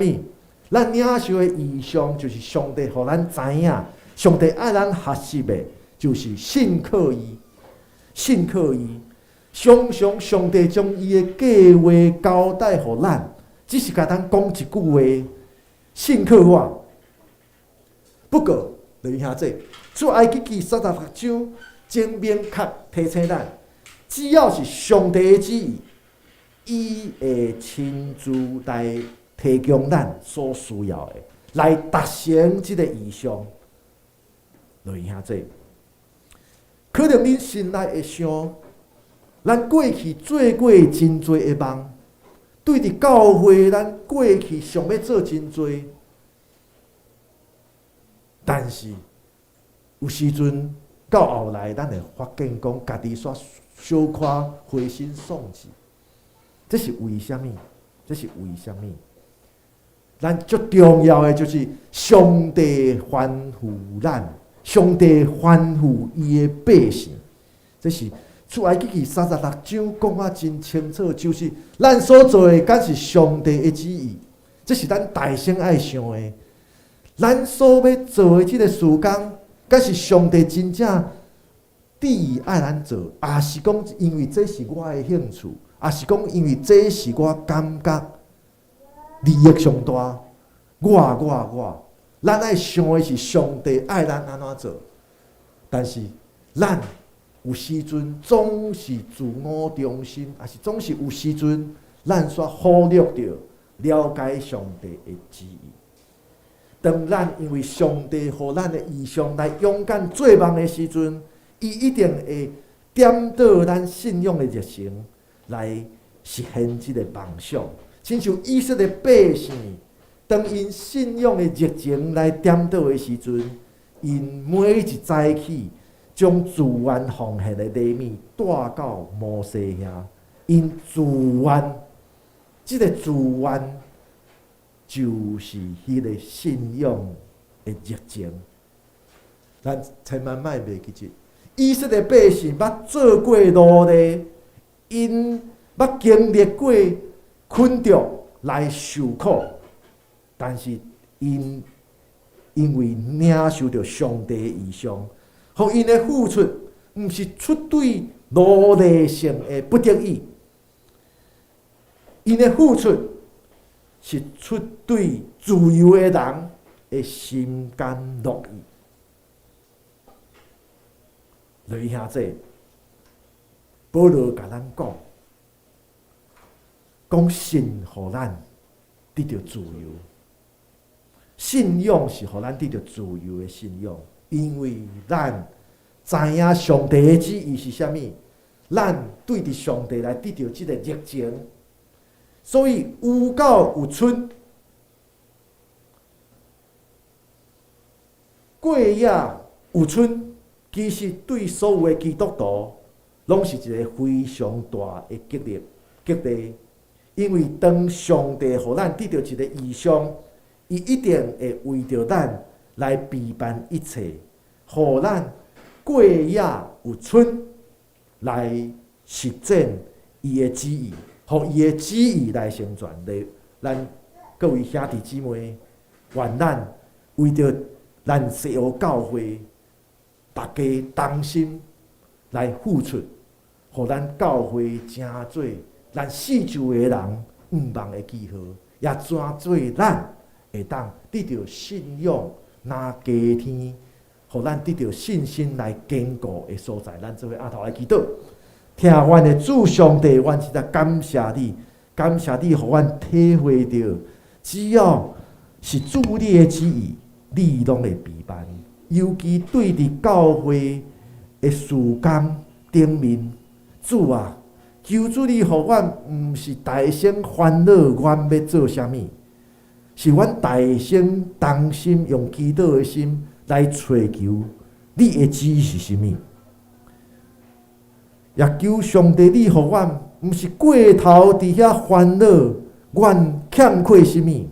咱領受的異象就是上帝予咱知影，上帝愛咱學習的，就是信靠伊，信靠伊。常常上帝將伊的計劃交代予咱，只是共咱講一句話：信靠我。不過，就是兄弟，出埃及記36章，真明確提醒咱，只要是上帝的旨意，伊會親自來提供咱所需要的，來達成這个異象。就是兄弟，可能恁心內會想，咱過去做過真濟的夢，對佇教會，咱過去想欲做真濟，但是有時陣到後來，咱會發現講，家己煞小可灰心喪志，這是為啥物？這是為啥物？咱最重要的就是上帝吩咐咱，上帝吩咐伊的百姓，這是出埃及記36章講啊真清楚，就是咱所做的，敢是上帝的旨意，這是咱大聲愛想的。咱所欲做的這个事工，敢是上帝真正旨意愛咱做，抑是講因為這是我的興趣，抑是講因為這是我感覺利益上大，我我我，咱愛想的是上帝愛咱按怎做，但是咱有時陣總是自我中心，抑是總是有時陣咱煞忽略著了解上帝的旨意。當咱因為上帝予咱的異象來勇敢做夢的時陣，伊一定會點著咱信仰的熱誠來實現這個夢想。親像以色列百姓，當𪜶信仰的熱情來點著的時陣，𪜶每一早起將自願奉獻的禮物帶到摩西遐，𪜶自願，這個自願就是彼個信仰的熱情。咱千萬莫袂記得，以色列百姓捌做過奴隸，𪜶捌經歷過困著來受苦，但是𪜶因為領受著上帝的異象，予𪜶的付出，毋是出對奴隸性的不得已，𪜶的付出是出對自由的人的心甘樂意。雷兄弟，保羅共咱講，講信予咱得著自由，信仰是予咱得著自由的信仰，因為咱知影上帝的旨意是啥物，咱對著上帝來得著這個熱情，所以有狗有春，過夜有春。其實對所有的基督徒，攏是一個非常大的激勵、激勵。因為當上帝予咱得著一個異象，伊一定會為著咱來備辦一切，予咱過夜有春來實踐伊的旨意，予伊的旨意來成全。咱各位兄弟姊妹，願咱為著咱西湖教會，大家同心來付出，予咱教會成做咱四周的人向望的記號，也成做咱會當得著信仰，若加添，予咱得著信心來堅固的所在。咱做伙阿頭來祈禱，聽阮的主上帝，阮實在感謝你，感謝你，予阮體會著，只要是主你的旨意，你攏會備辦。尤其對佇教會的事工頂面，主啊，求主你予阮毋是大聲煩惱，阮欲做啥物，是阮大聲同心用祈禱的心來揣求你的旨意是啥物。也求上帝你予阮毋是過頭佇遐煩惱，阮欠缺啥物。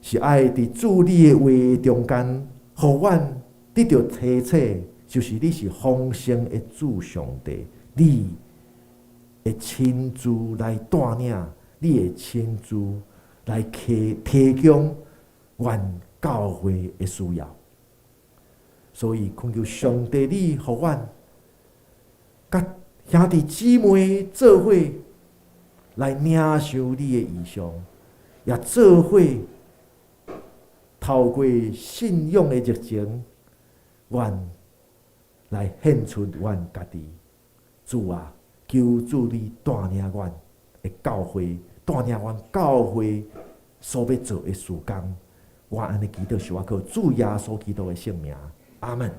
是愛佇主你的話中間，予阮得著提醒，就是你是豐盛的主上帝，你會親自來帶領，你會親自來提提供阮教會的需要。所以懇求上帝，你予阮佮兄弟姊妹做伙來領受你的異象，也做伙透過信仰的熱情，阮來獻出阮家己。主啊，求主你帶領阮的教會，帶領阮教會所欲做的事工。我按呢祈禱是我靠主耶穌基督的聖名。阿門。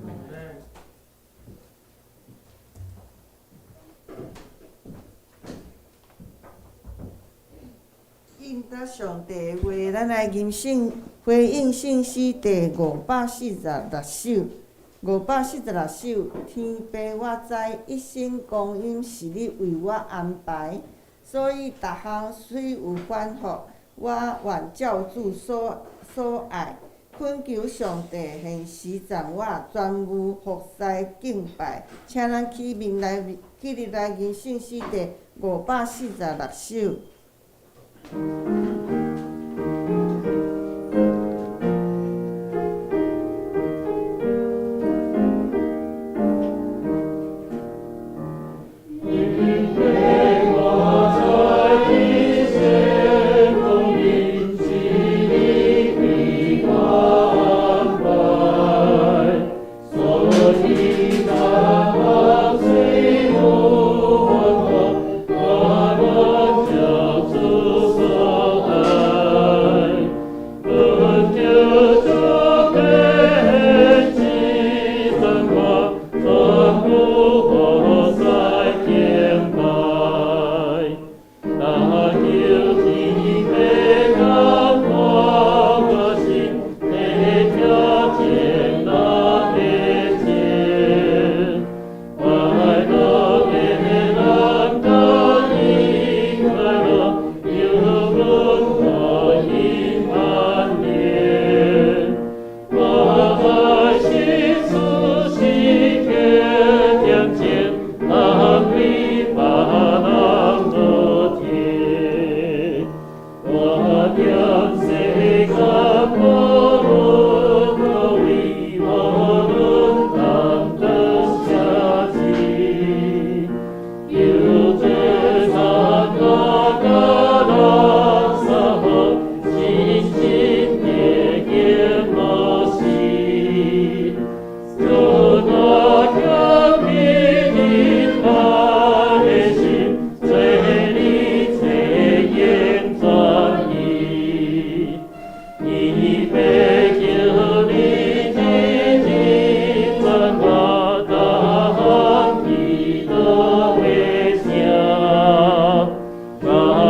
應答上帝的話，咱來吟聖回應聖詩第546首。546首，天父我知，一生光陰是你為我安排，所以逐項雖有反覆，我願照主所愛，懇求上帝現時贈我全無服侍敬拜。請咱起面來起立來吟聖詩第546首。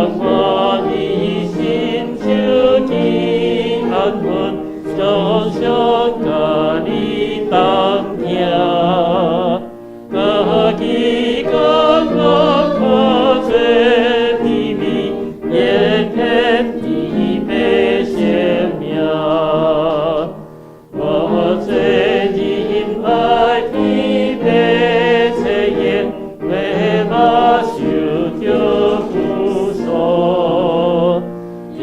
我的心就真安穩，常常佮你同行。家己感覺可做甜蜜，延天地的生命。我做仁愛的白冊言，為馬受著苦楚，因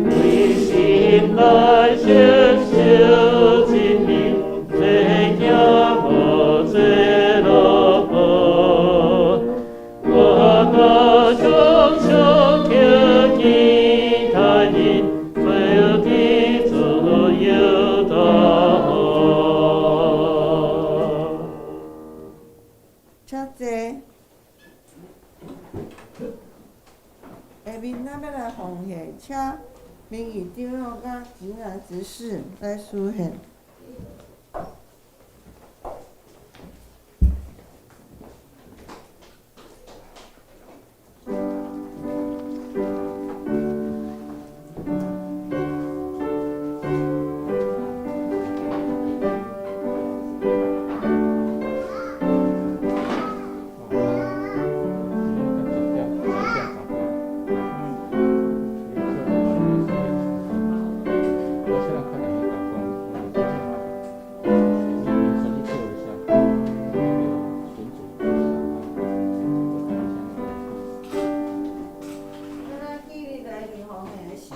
為心內承受真理，這行無這路步。我若常常求其他人，做的自由大好。請坐。下面咱欲來奉獻，請明義長老佮吉南執事來書獻。咱起立來念奉獻的詩。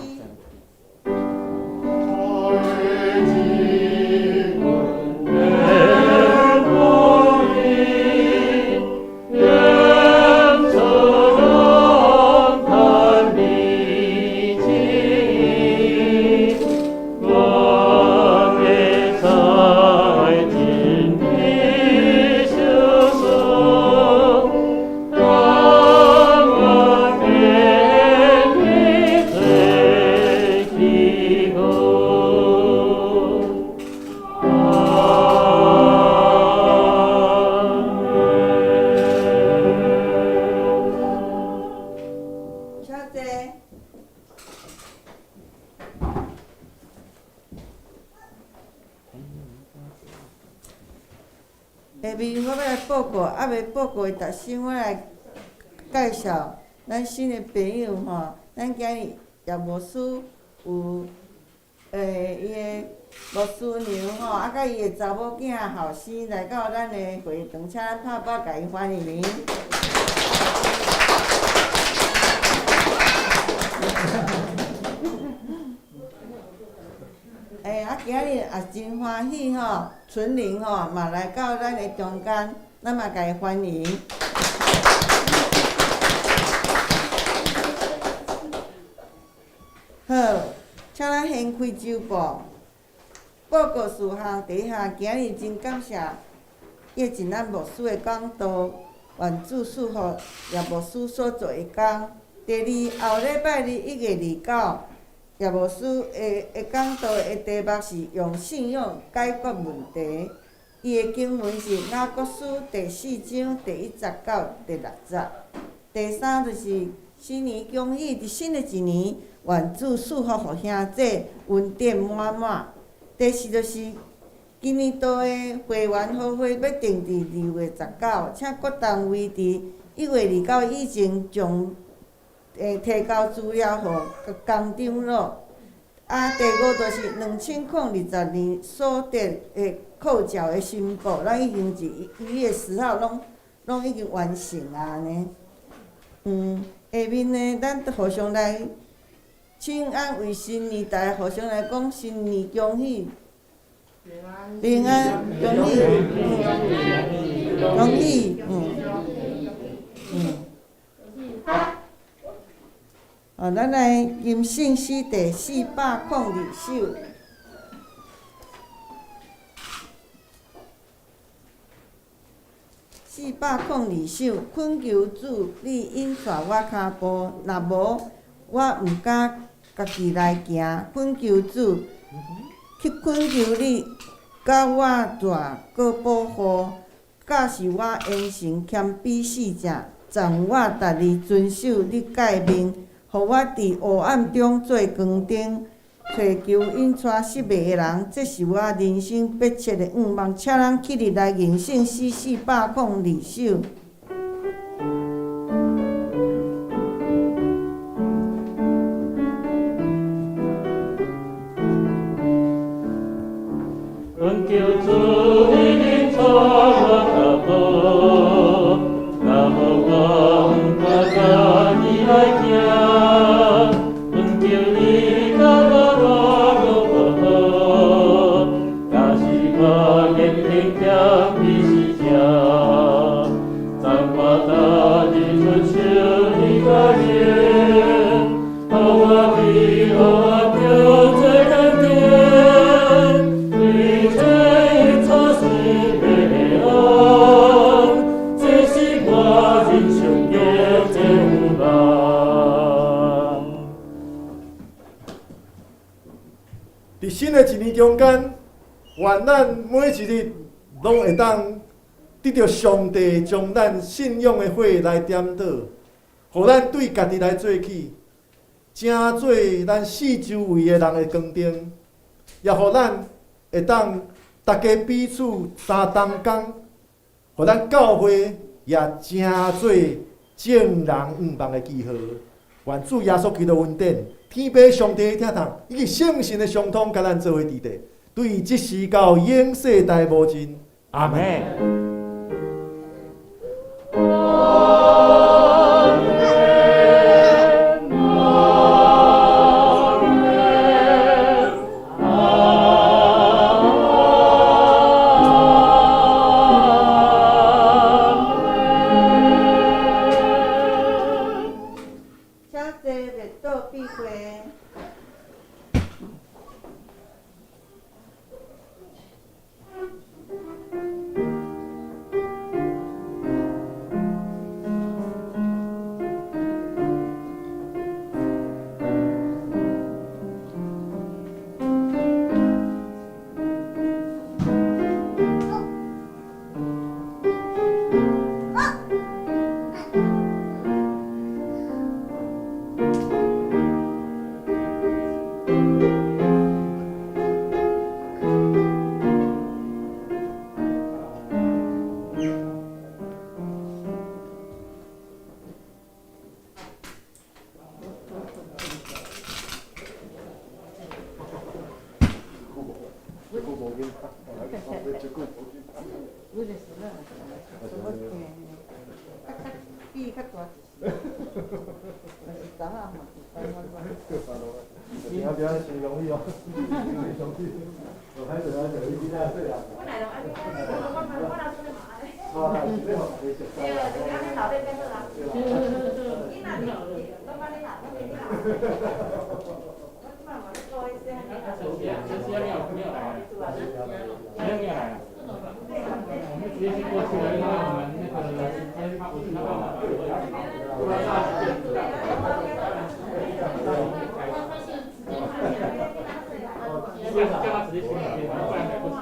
請坐。下面我欲來報告，猶未報告的，特先我來介紹咱新的朋友吼。咱今日葉牧師有伊的牧師娘吼，啊，佮伊的查某囝後生來到咱的會堂，請咱拍拍共伊歡迎。啊，今日也真歡喜吼，純玲吼嘛來到咱的中間，咱嘛共伊歡迎。好，請咱先開週報。報告事項第一項，今日真感謝葉錦南牧師的講道，願主賜福葉牧師所做的工。第二，後禮拜日1月29，葉牧師的講道的題目是用信仰解決問題。伊的經文是雅各書第四章第一節到第六節。第三就是新年恭喜，佇新的一年，願主賜福予兄弟，恩典滿滿。第四就是今年度的會員好會欲定佇2月19，請各單位佇1月29以前將提交資料予江長老。啊，第五就是2020年所得的扣繳的申報，咱已經佇1月10號攏已經完成啊按呢。下面呢，咱互相來請安為新年，大家互相來講新年恭喜，平安恭喜，恭喜，哦，咱來吟聖詩第402首。402首，懇求主，你引帶我跤步，若無我毋敢家己來行。懇求主，去懇求你，佮我帶閣保護，教示我言行謙卑四正，贈我逐日遵守你誡命，予我佇黑暗中做光燈，揣求引帶失迷的人，這是我人生迫切的願望。請咱起立來吟聖詩402首。恳求主的恩帶我脚步，若無我毋敢家己來行。懇求你甲我路路無好，若是我堅定踮彼時正，昨我逐日遵守你教言，予我伫予我著做坚定。为这出世的恩，这是我人生的愿望。佇新的一年中間，願咱每一日攏會當得著上帝將咱信仰的火來點著，予咱對家己來做起，成做咱四周圍的人的光燈，也予咱會當大家彼此相同工，予咱教會也成做眾人向望的記號。願主耶穌基督恩典、天父上帝的疼痛，以及聖神的相通，佮咱做伙佇咧，對這時到永世代無盡。阿門。阿門，阿門，阿門。請坐，默禱閉會。比較大一些，但是昨仔嘛是台灣話。今仔日真容易哦，真容易。我歹勢啊，就你囡仔細漢。我來了，我若出來嘛按呢。哦，是咧予大家熟悉。對，就是按呢老練變好啊。你若是攏按呢啦，攏是你啦。我這擺嘛咧顧彼細漢囡仔。這是沒有沒有來啊，沒有沒有來啊。我們直接就過去了，因為我們那個他不是他幫忙。叫他直接去那邊，不然來不及。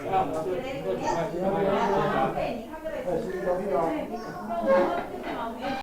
那我們就過去快去快去。